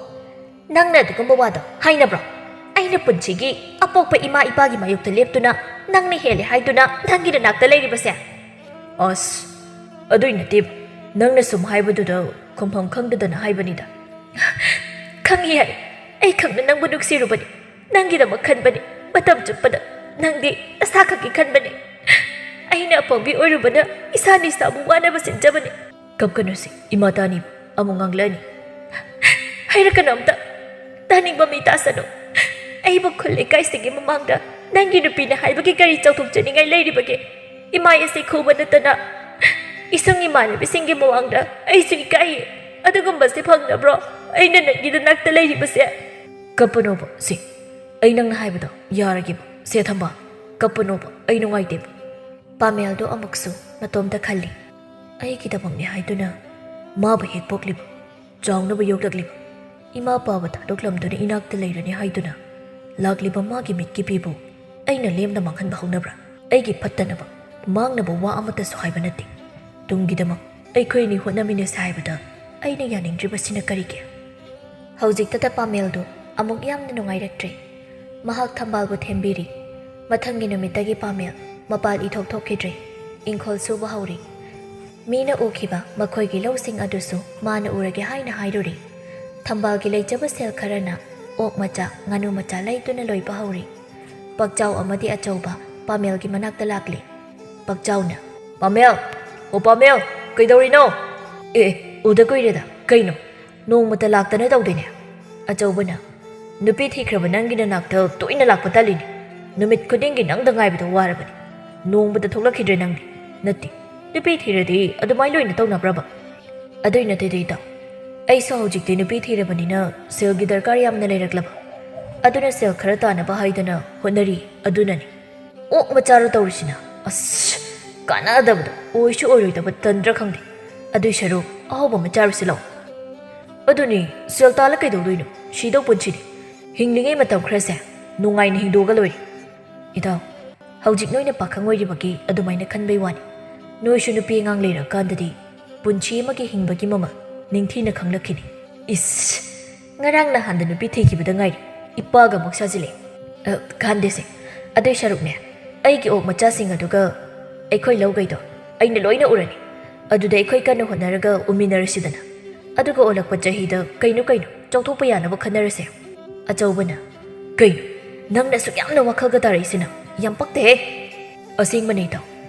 ꯅꯪꯅ ꯑꯗꯨꯒꯨꯝꯕ ꯋꯥꯗꯣ ꯍꯥꯏꯅꯕ꯭ꯔꯣ? ꯑꯩꯅ ꯄꯨꯟꯁꯤꯒꯤ ꯑꯄꯣꯛꯄ ꯏꯃꯥ ꯏꯄꯥꯒꯤ ꯃꯥꯌꯣꯛꯇ ꯂꯦꯞꯇꯨꯅ ꯅꯪꯅ ꯍꯦꯜꯂꯦ ꯍꯥꯏꯗꯨꯅ ꯅꯪꯒꯤ ꯅꯅꯥꯛꯇ ꯂꯩꯔꯤꯕꯁꯦ?" "ꯑꯁ, ꯑꯗꯨꯏ ꯅꯠꯇꯦꯕ, ꯅꯪꯅ ꯁꯨꯝ ꯍꯥꯏꯕꯗꯨꯗ ꯈꯨꯝꯐꯝ ꯈꯪꯗꯗꯅ ꯍꯥꯏꯕꯅꯤꯗ꯫" "ꯈꯪꯉꯤ ꯍꯥꯏ, ꯑꯩ ꯈꯪꯅ ꯅꯪꯕꯨ ꯅꯨꯡꯁꯤꯔꯨꯕꯅꯤ, ꯅꯪꯒꯤꯗꯃꯛ ꯈꯟꯕꯅꯤ, ꯃꯇꯝ ꯆꯨꯞꯄꯗ ꯅꯪꯗꯤ ꯅꯁꯥ ꯈꯛꯀꯤ ꯈꯟꯕꯅꯤ꯫ ꯑꯩꯅ ꯑꯄꯪꯕꯤ ꯑꯣꯏꯔꯨꯕꯅ ꯏꯁꯥꯅ ꯏꯁꯥꯕꯨ ꯋꯥꯅꯕ ꯁꯤꯟꯖꯕꯅꯤ꯫" "ꯀꯞꯀꯅꯨꯁꯦ, ꯏꯃꯥ ꯇꯥꯅꯤꯕ ꯑꯃꯨꯛ ꯉꯥꯡꯂꯛꯑꯅꯤ꯫" "ꯍꯥꯏꯔꯛꯀꯅꯨ ꯑꯝꯇ, ꯇꯥꯅꯤꯡꯕ ꯃꯤ ꯇꯥꯁꯅꯨ꯫ ꯑꯩꯕꯨ ꯈꯨꯜ ꯂꯩꯀꯥꯏꯁꯤꯒꯤ ꯃꯃꯥꯡꯗ ꯅꯪꯒꯤ ꯅꯨꯄꯤꯅ ꯍꯥꯏꯕꯒꯤ ꯀꯔꯤ ꯆꯥꯎꯊꯣꯛꯆꯅꯤꯡꯉꯥꯏ ꯂꯩꯔꯤꯕꯒꯦ? ꯏꯃꯥꯏ ꯑꯁꯤ ꯈꯨꯕ ꯅꯠꯇꯅ ꯏꯁꯨꯡ ꯏꯃꯥꯟꯅꯕꯤꯁꯤꯡꯒꯤ ꯃꯃꯥꯡꯗ ꯑꯩꯁꯨ ꯏꯀꯥꯏꯌꯦ꯫ ꯑꯗꯨꯒꯨꯝꯕꯁꯦ ꯐꯪꯅꯕ꯭ꯔꯣ ꯑꯩꯅ ꯅꯪꯒꯤ ꯅꯅꯥꯛꯇ ꯂꯩꯔꯤꯕꯁꯦ?" "ꯀꯞꯄꯅꯣꯕ ꯁꯤ, ꯑꯩ ꯅꯪꯅ ꯍꯥꯏꯕꯗꯣ ꯌꯥꯔꯒꯦꯕ ꯁꯦ ꯊꯝꯕꯥꯜ, ꯀꯞꯄꯅꯣꯕ, ꯑꯩ ꯅꯨꯡꯉꯥꯏꯇꯦꯕ꯫" ꯄꯥꯃꯦꯜꯗꯣ ꯑꯃꯨꯛꯁꯨ ꯃꯇꯣꯝꯇ ꯈꯜꯂꯤ꯫ "ꯑꯩꯒꯤꯗꯃꯛꯅꯦ ꯍꯥꯏꯗꯨꯅ ꯃꯥꯕꯨ ꯍꯦꯛ ꯄꯣꯛꯂꯤꯕ, ꯆꯥꯎꯅꯕ ꯌꯣꯛꯂꯛꯂꯤꯕ, ꯏꯃꯥ ꯄꯥꯕ ꯊꯥꯗꯣꯛꯂꯝꯗꯨꯅ ꯏꯅꯥꯛꯇ ꯂꯩꯔꯅꯤ ꯍꯥꯏꯗꯨꯅ ꯂꯥꯛꯂꯤꯕ ꯃꯥꯒꯤ ꯃꯤꯠꯀꯤ ꯄꯤꯕꯨ ꯑꯩꯅ ꯂꯦꯝꯅ ꯃꯥꯡꯍꯟꯕ ꯍꯧꯅꯕ꯭ꯔꯥ? ꯑꯩꯒꯤ ꯐꯠꯇꯅꯕ, ꯃꯥꯡꯅꯕ ꯋꯥ ꯑꯃꯠꯇꯁꯨ ꯍꯥꯏꯕ ꯅꯠꯇꯦ꯫ ꯇꯨꯡꯒꯤꯗꯃꯛ ꯑꯩꯈꯣꯏ ꯑꯅꯤ ꯍꯣꯠꯅꯃꯤꯟꯅꯁꯦ ꯍꯥꯏꯕꯗ ꯑꯩꯅ ꯌꯥꯅꯤꯡꯗ꯭ꯔꯤꯕꯁꯤꯅ ꯀꯔꯤꯒꯤ?" ꯍꯧꯖꯤꯛꯇꯗ ꯄꯥꯃꯦꯜꯗꯨ ꯑꯃꯨꯛ ꯌꯥꯝꯅ ꯅꯨꯡꯉꯥꯏꯔꯛꯇ꯭ꯔꯦ꯫ ꯃꯍꯥꯛ ꯊꯝꯕꯥꯜꯕꯨ ꯊꯦꯝꯕꯤꯔꯤ꯫ ꯃꯊꯪꯒꯤ ꯅꯨꯃꯤꯠꯇꯒꯤ ꯄꯥꯃꯦꯜ ꯃꯄꯥꯜ ꯏꯊꯣꯛ ꯊꯣꯛꯈꯤꯗ꯭ꯔꯦ꯫ ꯏꯪꯈꯣꯜ ꯁꯨꯕ ꯍꯧꯔꯤ꯫ ꯃꯤꯅ ꯎꯈꯤꯕ ꯃꯈꯣꯏꯒꯤ ꯂꯧꯁꯤꯡ ꯑꯗꯨꯁꯨ ꯃꯥꯅ ꯎꯔꯒꯦ ꯍꯥꯏꯅ ꯍꯥꯏꯔꯨꯔꯤ꯫ ꯊꯝꯕꯥꯜꯒꯤ ꯂꯩꯖꯕ ꯁꯦꯜ ꯈꯔꯅ ꯑꯣꯛ ꯃꯆꯥ, ꯉꯥꯅꯨ ꯃꯆꯥ ꯂꯩꯗꯨꯅ ꯂꯣꯏꯕ ꯍꯧꯔꯤ꯫ ꯄꯥꯛꯆꯥꯎ ꯑꯃꯗꯤ ꯑꯆꯧꯕ ꯄꯥꯃꯦꯜꯒꯤ ꯃꯅꯥꯛꯇ ꯂꯥꯛꯂꯤ꯫ ꯄꯥꯛꯆꯥꯎꯅ, "ꯄꯥꯃꯦꯜ! ꯑꯣ ꯄꯥꯃꯦꯜ, ꯀꯩꯗꯧꯔꯤꯅꯣ? ꯑꯦ, ꯑꯦ, ꯎꯗ ꯀꯨꯏꯔꯦꯗ꯫ ꯀꯩꯅꯣ? ꯅꯣꯡꯃꯇ ꯂꯥꯛꯇꯅ ꯇꯧꯗꯦꯅꯦ?" ꯑꯆꯧꯕꯅ, "ꯅꯨꯄꯤ ꯊꯤꯈ꯭ꯔꯕ ꯅꯪꯒꯤ ꯅꯅꯥꯛꯇ ꯇꯣꯏꯅ ꯂꯥꯛꯄ ꯇꯜꯂꯤꯅꯦ꯫ ꯅꯨꯃꯤꯠ ꯈꯨꯗꯤꯡꯒꯤ ꯅꯪꯗ ꯉꯥꯏꯕꯗ ꯋꯥꯔꯕꯅꯦ꯫ ꯅꯣꯡꯃꯇ ꯊꯣꯛꯂꯛꯈꯤꯗ꯭ꯔꯦ ꯅꯪꯗꯤ꯫ ꯅꯠꯇꯦ, ꯅꯨꯄꯤ ꯊꯤꯔꯗꯤ ꯑꯗꯨꯃꯥꯏ ꯂꯣꯏꯅ ꯇꯧꯅꯕ꯭ꯔꯕ? ꯑꯗꯨꯏ ꯅꯠꯇꯦꯗ ꯏꯇꯥꯎ, ꯑꯩꯁꯨ ꯍꯧꯖꯤꯛꯇꯤ ꯅꯨꯄꯤ ꯊꯤꯔꯕꯅꯤꯅ ꯁꯦꯜꯒꯤ ꯗꯔꯀꯥꯔ ꯌꯥꯝꯅ ꯂꯩꯔꯛꯂꯕ꯫ ꯑꯗꯨꯅ ꯁꯦꯜ ꯈꯔ ꯇꯥꯅꯕ ꯍꯥꯏꯗꯅ ꯍꯣꯠꯅꯔꯤ, ꯑꯗꯨꯅꯅꯤ꯫ ꯑꯣꯛ ꯃꯆꯥꯔꯣ ꯇꯧꯔꯤꯁꯤꯅ? ꯑꯁ, ꯀꯥꯟꯅꯗꯕꯗꯣ, ꯑꯣꯏꯁꯨ ꯑꯣꯏꯔꯣꯏꯗꯕ ꯇꯟꯗ꯭ꯔꯥ ꯈꯪꯗꯦ꯫ ꯑꯗꯨꯏ ꯁꯔꯨꯛ ꯑꯍꯥꯎꯕ ꯑꯃ ꯆꯥꯔꯨꯁꯤ ꯂꯥꯛꯑꯣ꯫ ꯑꯗꯨꯅꯤ, ꯁꯦꯜ ꯇꯥꯜꯂ ꯀꯩꯗꯧꯗꯣꯏꯅꯣ? ꯁꯤꯗꯧ ꯄꯨꯟꯁꯤꯅꯤ꯫ ꯍꯤꯡꯂꯤꯉꯩ ꯃꯇꯝ ꯈꯔꯁꯦ ꯅꯨꯡꯉꯥꯏꯅ ꯍꯤꯡꯗꯣꯛꯑꯒ ꯂꯣꯏꯔꯦ꯫ ꯏꯇꯥꯎ, ꯍꯧꯖꯤꯛ ꯅꯣꯏꯅ ꯄꯥꯈꯪ ꯑꯣꯏꯔꯤꯕꯒꯤ ꯑꯗꯨꯃꯥꯏꯅ ꯈꯟꯕꯩ ꯋꯥꯅꯤ꯫ ꯅꯣꯏꯁꯨ ꯅꯨꯄꯤ ꯑꯉꯥꯡ ꯂꯩꯔꯀꯥꯟꯗꯗꯤ ꯄꯨꯟꯁꯤ ꯑꯃꯒꯤ ꯍꯤꯡꯕꯒꯤ ꯃꯃꯜ ꯅꯤꯡꯊꯤꯅ ꯈꯪꯂꯛꯈꯤꯅꯤ꯫ ꯏꯁ, ꯉꯔꯥꯡ ꯅꯍꯥꯟꯗ ꯅꯨꯄꯤ ꯊꯤꯈꯤꯕꯗ ꯉꯥꯏꯔꯤ, ꯏꯄꯥꯒ ꯑꯃꯨꯛ ꯁꯥꯖꯤꯜꯂꯦ꯫ ꯑ, ꯀꯥꯟꯗꯦꯁꯦ, ꯑꯗꯨꯏ ꯁꯔꯨꯛꯅꯦ, ꯑꯩꯒꯤ ꯑꯣꯛ ꯃꯆꯥꯁꯤꯡ ꯑꯗꯨꯒ ꯑꯩꯈꯣꯏ ꯂꯧꯒꯩꯗꯣ ꯑꯩꯅ ꯂꯣꯏꯅ ꯎꯔꯅꯤ꯫ ꯑꯗꯨꯗ ꯑꯩꯈꯣꯏ ꯀꯟꯅ ꯍꯣꯠꯅꯔꯒ ꯎꯃꯤꯟꯅꯔꯁꯤꯗꯅ꯫ ꯑꯗꯨꯒ ꯑꯣꯜꯂꯛꯄ ꯆꯍꯤꯗ ꯀꯩꯅꯣ ꯀꯩꯅꯣ ꯆꯥꯎꯊꯣꯛꯄ ꯌꯥꯅꯕ ꯈꯟꯅꯔꯁꯦ꯫ ꯑꯆꯧꯕꯅ, "ꯀꯩꯅꯣ? ꯅꯪꯅ ꯑꯁꯨꯛ ꯌꯥꯝꯅ ꯋꯥꯈꯜꯒ ꯇꯥꯔꯛꯏꯁꯤꯅ? ꯌꯥꯝ ꯄꯛꯇꯦꯍꯦ!" "ꯑꯁꯦꯡꯕꯅꯦ ꯏꯇꯥꯎ,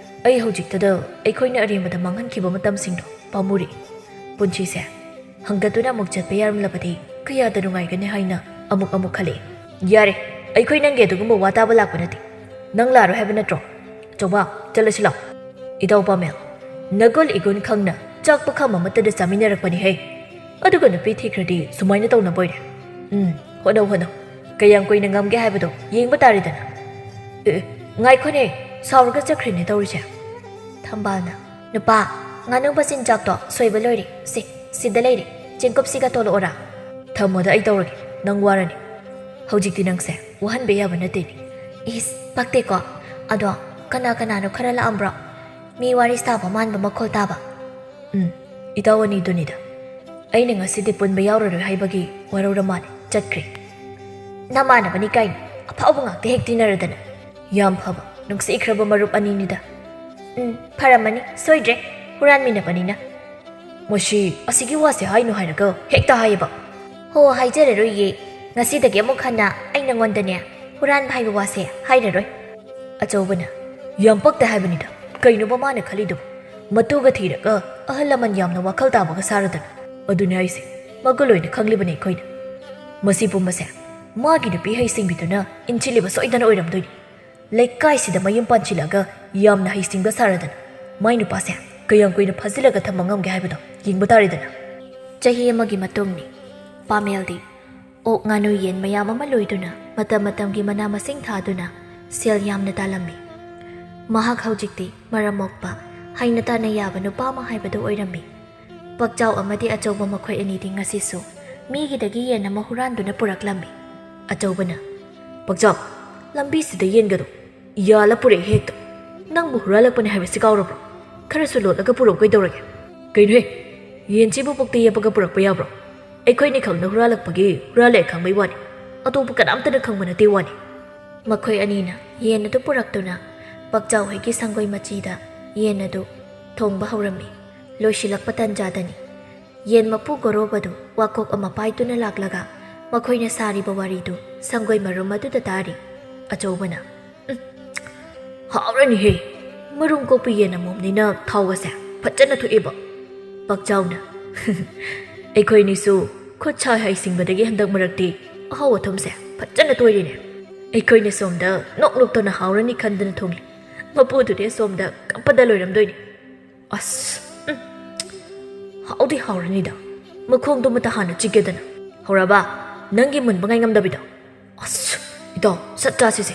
ꯑꯩ ꯍꯧꯖꯤꯛꯇꯗ ꯑꯩꯈꯣꯏꯅ ꯑꯔꯦꯝꯕꯗ ꯃꯥꯡꯍꯟꯈꯤꯕ ꯃꯇꯝꯁꯤꯡꯗꯣ ꯄꯥꯝꯃꯨꯔꯤ꯫ ꯄꯨꯟꯁꯤꯁꯦ ꯍꯪꯒꯠꯇꯨꯅ ꯑꯃꯨꯛ ꯆꯠꯄ ꯌꯥꯔꯝꯂꯕꯗꯤ ꯀꯌꯥꯗ ꯅꯨꯡꯉꯥꯏꯒꯅꯤ ꯍꯥꯏꯅ ꯑꯃꯨꯛ ꯑꯃꯨꯛ ꯈꯜꯂꯛꯏ꯫" "ꯌꯥꯔꯦ, ꯑꯩꯈꯣꯏ ꯅꯪꯒꯤ ꯑꯗꯨꯒꯨꯝꯕ ꯋꯥ ꯇꯥꯕ ꯂꯥꯛꯄ ꯅꯠꯇꯦ꯫ ꯅꯪ ꯂꯥꯛꯑꯔꯣꯏ ꯍꯥꯏꯕ ꯅꯠꯇ꯭ꯔꯣ? ꯆꯧꯕꯥ, ꯆꯠꯂꯁꯤ ꯂꯥꯛꯑꯣ꯫" "ꯏꯇꯥꯎ ꯄꯥꯃꯦꯜ, ꯅꯒꯨꯜ ꯏꯒꯨꯟ ꯈꯪꯅ ꯆꯥꯛ ꯄꯨꯈꯝ ꯑꯃꯠꯇꯗ ꯆꯥꯃꯤꯟꯅꯔꯛꯄꯅꯤ ꯍꯦ꯫ ꯑꯗꯨꯒ ꯅꯨꯄꯤ ꯊꯤꯈ꯭ꯔꯗꯤ ꯁꯨꯃꯥꯏꯅ ꯇꯧꯅꯕ ꯑꯣꯏꯔꯦ꯫ ꯎꯝ, ꯍꯣꯠꯅꯧ, ꯍꯣꯠꯅꯧ꯫ ꯀꯌꯥꯝ ꯀꯨꯏꯅ ꯉꯝꯒꯦ ꯍꯥꯏꯕꯗꯣ ꯌꯦꯡꯕ ꯇꯥꯔꯦꯗꯅ꯫" "ꯑꯦ, ꯑꯦ, ꯉꯥꯏꯈꯣꯅꯦ, ꯁꯥꯎꯔꯒ ꯆꯠꯈ꯭ꯔꯦꯅꯦ ꯇꯧꯔꯤꯁꯦ꯫" ꯊꯝꯕꯥꯜꯅ, "ꯅꯨꯄꯥ, ꯉꯥꯅꯨ ꯃꯆꯤꯟꯖꯥꯛꯇꯣ ꯁꯣꯏꯕ ꯂꯣꯏꯔꯦ꯫ ꯁꯦ, ꯁꯤꯗ ꯂꯩꯔꯦ꯫ ꯆꯦꯡꯀꯨꯞꯁꯤꯒ ꯇꯣꯂꯛꯑꯣꯔꯥ?" "ꯊꯝꯃꯣꯗ, ꯑꯩ ꯇꯧꯔꯒꯦ꯫ ꯅꯪ ꯋꯥꯔꯅꯤ꯫ ꯍꯧꯖꯤꯛꯇꯤ ꯅꯪꯁꯦ ꯋꯥꯍꯟꯕ ꯌꯥꯕ ꯅꯠꯇꯦꯅꯦ꯫" "ꯏꯁ, ꯄꯛꯇꯦꯀꯣ꯫ ꯑꯗꯣ ꯀꯅꯥ ꯀꯅꯥꯅꯣ ꯈꯔ ꯂꯥꯛꯑꯝꯕ꯭ꯔꯣ? ꯃꯤ ꯋꯥꯔꯤ ꯁꯥꯕ ꯃꯥꯟꯕ ꯃꯈꯣꯜ ꯇꯥꯕ꯫" "ꯎꯝ, ꯏꯇꯥꯎ ꯑꯅꯤꯗꯨꯅꯤꯗ꯫ ꯑꯩꯅ ꯉꯁꯤꯗꯤ ꯄꯨꯟꯕ ꯌꯥꯎꯔꯔꯣꯏ ꯍꯥꯏꯕꯒꯤ ꯋꯥꯔꯧꯔ ꯃꯥꯜꯂꯦ, ꯆꯠꯈ꯭ꯔꯦ꯫" ꯅꯃꯥꯟꯅꯕꯅꯤ ꯀꯥꯏꯅ ꯑꯐꯥꯎꯕ ꯉꯥꯛꯇ ꯍꯦꯛ ꯇꯤꯟꯅꯔꯗꯅ꯫ ꯌꯥꯝ ꯐꯕ, ꯅꯨꯡꯁꯤꯈ꯭ꯔꯕ ꯃꯔꯨꯞ ꯑꯅꯤꯅꯤꯗ꯫ ꯎꯝ, ꯐꯔꯝꯃꯅꯤ, ꯁꯣꯏꯗ꯭ꯔꯦ, ꯍꯨꯔꯥꯟꯃꯤꯟꯅꯕꯅꯤꯅ꯫ ꯃꯁꯤ ꯑꯁꯤꯒꯤ ꯋꯥꯁꯦ ꯍꯥꯏꯅꯨ ꯍꯥꯏꯔꯒ ꯍꯦꯛꯇ ꯍꯥꯏꯌꯦꯕ꯫ ꯍꯣ, ꯍꯥꯏꯖꯔꯔꯣꯏꯌꯦ꯫ ꯉꯁꯤꯗꯒꯤ ꯑꯃꯨꯛ ꯍꯟꯅ ꯑꯩ ꯅꯉꯣꯟꯗꯅꯦ ꯍꯨꯔꯥꯟꯕ ꯍꯥꯏꯕ ꯋꯥꯁꯦ ꯍꯥꯏꯔꯔꯣꯏ꯫ ꯑꯆꯧꯕꯅ, ꯌꯥꯝ ꯄꯛꯇꯦ ꯍꯥꯏꯕꯅꯤꯗ꯫ ꯀꯩꯅꯣꯕ ꯃꯥꯅ ꯈꯜꯂꯤꯗꯨꯕꯨ? ꯃꯇꯨꯒ ꯊꯤꯔꯒ ꯑꯍꯜ ꯂꯃꯟ ꯌꯥꯝꯅ ꯋꯥꯈꯜ ꯇꯥꯕꯒ ꯁꯥꯔꯗꯅ꯫ ꯑꯗꯨꯅꯦ ꯍꯥꯏꯁꯦ, ꯃꯒꯨꯟ ꯂꯣꯏꯅ ꯈꯪꯂꯤꯕꯅꯦ ꯑꯩꯈꯣꯏꯅ꯫ ꯃꯁꯤ ꯄꯨꯝꯕꯁꯦ ꯃꯥꯒꯤ ꯅꯨꯄꯤ ꯍꯩꯁꯤꯡꯕꯤꯗꯨꯅ ꯏꯟꯁꯤꯜꯂꯤꯕ ꯁꯣꯏꯗꯅ ꯑꯣꯏꯔꯝꯗꯣꯏꯅꯤ꯫ ꯂꯩꯀꯥꯏꯁꯤꯗ ꯃꯌꯨꯝ ꯄꯥꯟꯁꯤꯜꯂꯛꯑꯒ ꯌꯥꯝꯅ ꯍꯩꯁꯤꯡꯕ ꯁꯥꯔꯗꯅ ꯃꯥꯏ ꯅꯨꯄꯥꯁꯦ ꯀꯌꯥꯝ ꯀꯨꯏꯅ ꯐꯥꯖꯤꯜꯂꯒ ꯊꯝꯕ ꯉꯝꯒꯦ ꯍꯥꯏꯕꯗꯣ ꯌꯦꯡꯕ ꯇꯥꯔꯦꯗꯅ꯫ ꯆꯍꯤ ꯑꯃꯒꯤ ꯃꯇꯨꯡꯅꯤ꯫ ꯄꯥꯃꯦꯜꯗꯤ ꯑꯣꯛ, ꯉꯥꯅꯨ, ꯌꯦꯟ ꯃꯌꯥꯝ ꯑꯃ ꯂꯣꯏꯗꯨꯅ ꯃꯇꯝ ꯃꯇꯝꯒꯤ ꯃꯅꯥ ꯃꯁꯤꯡ ꯊꯥꯗꯨꯅ ꯁꯦꯜ ꯌꯥꯝꯅ ꯇꯥꯜꯂꯝꯃꯤ꯫ ꯃꯍꯥꯛ ꯍꯧꯖꯤꯛꯇꯤ ꯃꯔꯝ ꯃꯣꯛꯄ, ꯍꯩꯅ ꯇꯥꯅ ꯌꯥꯕ ꯅꯨꯄꯥ ꯑꯃ ꯍꯥꯏꯕꯗꯨ ꯑꯣꯏꯔꯝꯃꯤ꯫ ꯄꯛꯆꯥꯎ ꯑꯃꯗꯤ ꯑꯆꯧꯕ ꯃꯈꯣꯏ ꯑꯅꯤꯗꯤ ꯉꯁꯤꯁꯨ ꯃꯤꯒꯤꯗꯒꯤ ꯌꯦꯟ ꯑꯃ ꯍꯨꯔꯥꯟꯗꯨꯅ ꯄꯨꯔꯛꯂꯝꯃꯤ꯫ ꯑꯆꯧꯕꯅ, "ꯄꯛꯆꯥꯎ, ꯂꯝꯕꯤꯁꯤꯗ ꯌꯦꯟꯒꯗꯣ ꯌꯥꯜꯂ ꯄꯨꯔꯛꯏ ꯍꯦꯛꯇ꯫ ꯅꯪꯕꯨ ꯍꯨꯔꯥꯜꯂꯛꯄꯅꯦ ꯍꯥꯏꯕꯁꯤ ꯀꯥꯎꯔꯕ꯭ꯔꯣ? ꯈꯔꯁꯨ ꯂꯣꯠꯂꯒ ꯄꯨꯔꯛꯎ ꯀꯩꯗꯧꯔꯒꯦ?" "ꯀꯩꯅꯣꯍꯦ, ꯌꯦꯟꯁꯤꯕꯨ ꯄꯨꯛꯇ ꯌꯦꯞꯄꯒ ꯄꯨꯔꯛꯄ ꯌꯥꯕ꯭ꯔꯣ? ꯑꯩꯈꯣꯏꯅꯤ ꯈꯛꯅ ꯍꯨꯔꯥꯜꯂꯛꯄꯒꯤ ꯍꯨꯔꯥꯜꯂꯦ ꯈꯪꯕꯩ ꯋꯥꯅꯤ, ꯑꯇꯣꯞꯄ ꯀꯅꯥꯝꯇꯅ ꯈꯪꯕ ꯅꯠꯇꯦ ꯋꯥꯅꯤ꯫" ꯃꯈꯣꯏ ꯑꯅꯤꯅ ꯌꯦꯟ ꯑꯗꯨ ꯄꯨꯔꯛꯇꯨꯅ ꯄꯛꯆꯥꯎ ꯍꯣꯏꯒꯤ ꯁꯪꯒꯣꯏ ꯃꯆꯤꯗ ꯌꯦꯟ ꯑꯗꯨ ꯊꯣꯡꯕ ꯍꯧꯔꯝꯃꯤ꯫ ꯂꯣꯏꯁꯤꯜꯂꯛꯄ ꯇꯟꯖꯥꯗꯅꯤ꯫ ꯌꯦꯟ ꯃꯄꯨ ꯒꯣꯔꯣꯕꯗꯨ ꯋꯥꯀꯣꯛ ꯑꯃ ꯄꯥꯏꯗꯨꯅ ꯂꯥꯛꯂꯒ ꯃꯈꯣꯏꯅ ꯁꯥꯔꯤꯕ ꯋꯥꯔꯤꯗꯨ ꯁꯪꯒꯣꯏ ꯃꯔꯨꯝ ꯑꯗꯨꯗ ꯇꯥꯔꯤ꯫ ꯑꯆꯧꯕꯅ, "ꯎꯝ, ꯍꯥꯎꯔꯅꯤꯍꯦ꯫ ꯃꯔꯨꯝ ꯀꯣꯛꯄꯤ ꯌꯦꯟ ꯑꯃꯣꯝꯅꯤꯅ ꯊꯥꯎꯒꯁꯦ ꯐꯖꯅ ꯊꯣꯛꯑꯦꯕ꯫" ꯄꯛꯆꯥꯎꯅ, "ꯑꯩꯈꯣꯏꯅꯤꯁꯨ ꯈꯨꯠ ꯁꯥ ꯍꯩꯁꯤꯡꯕꯗꯒꯤ ꯍꯟꯗꯛ ꯃꯔꯛꯇꯤ ꯑꯍꯥꯎ ꯑꯊꯨꯝꯁꯦ ꯐꯖꯅ ꯇꯣꯏꯔꯤꯅꯦ꯫ ꯑꯩꯈꯣꯏꯅ ꯁꯣꯝꯗ ꯅꯣꯛ ꯅꯣꯛꯇꯅ ꯍꯥꯎꯔꯅꯤ ꯈꯟꯗꯅ ꯊꯣꯡꯂꯤ꯫ ꯃꯄꯨꯗꯨꯗꯤ ꯑꯁꯣꯝꯗ ꯀꯞꯄꯗ ꯂꯣꯏꯔꯝꯗꯣꯏꯅꯤ꯫" "ꯑꯁ, ꯎꯝ, ꯍꯥꯎꯗꯤ ꯍꯥꯎꯔꯅꯤꯗ꯫ ꯃꯈꯣꯡꯗꯨꯃꯇ ꯍꯥꯟꯅ ꯆꯤꯛꯀꯦꯗꯅ꯫ ꯍꯧꯔꯕ, ꯅꯪꯒꯤ ꯃꯨꯟꯕ ꯉꯥꯏ ꯉꯝꯗꯕꯤꯗꯣ꯫" "ꯑꯁ, ꯏꯇꯥꯎ, ꯁꯠ ꯆꯥꯁꯤꯁꯦ꯫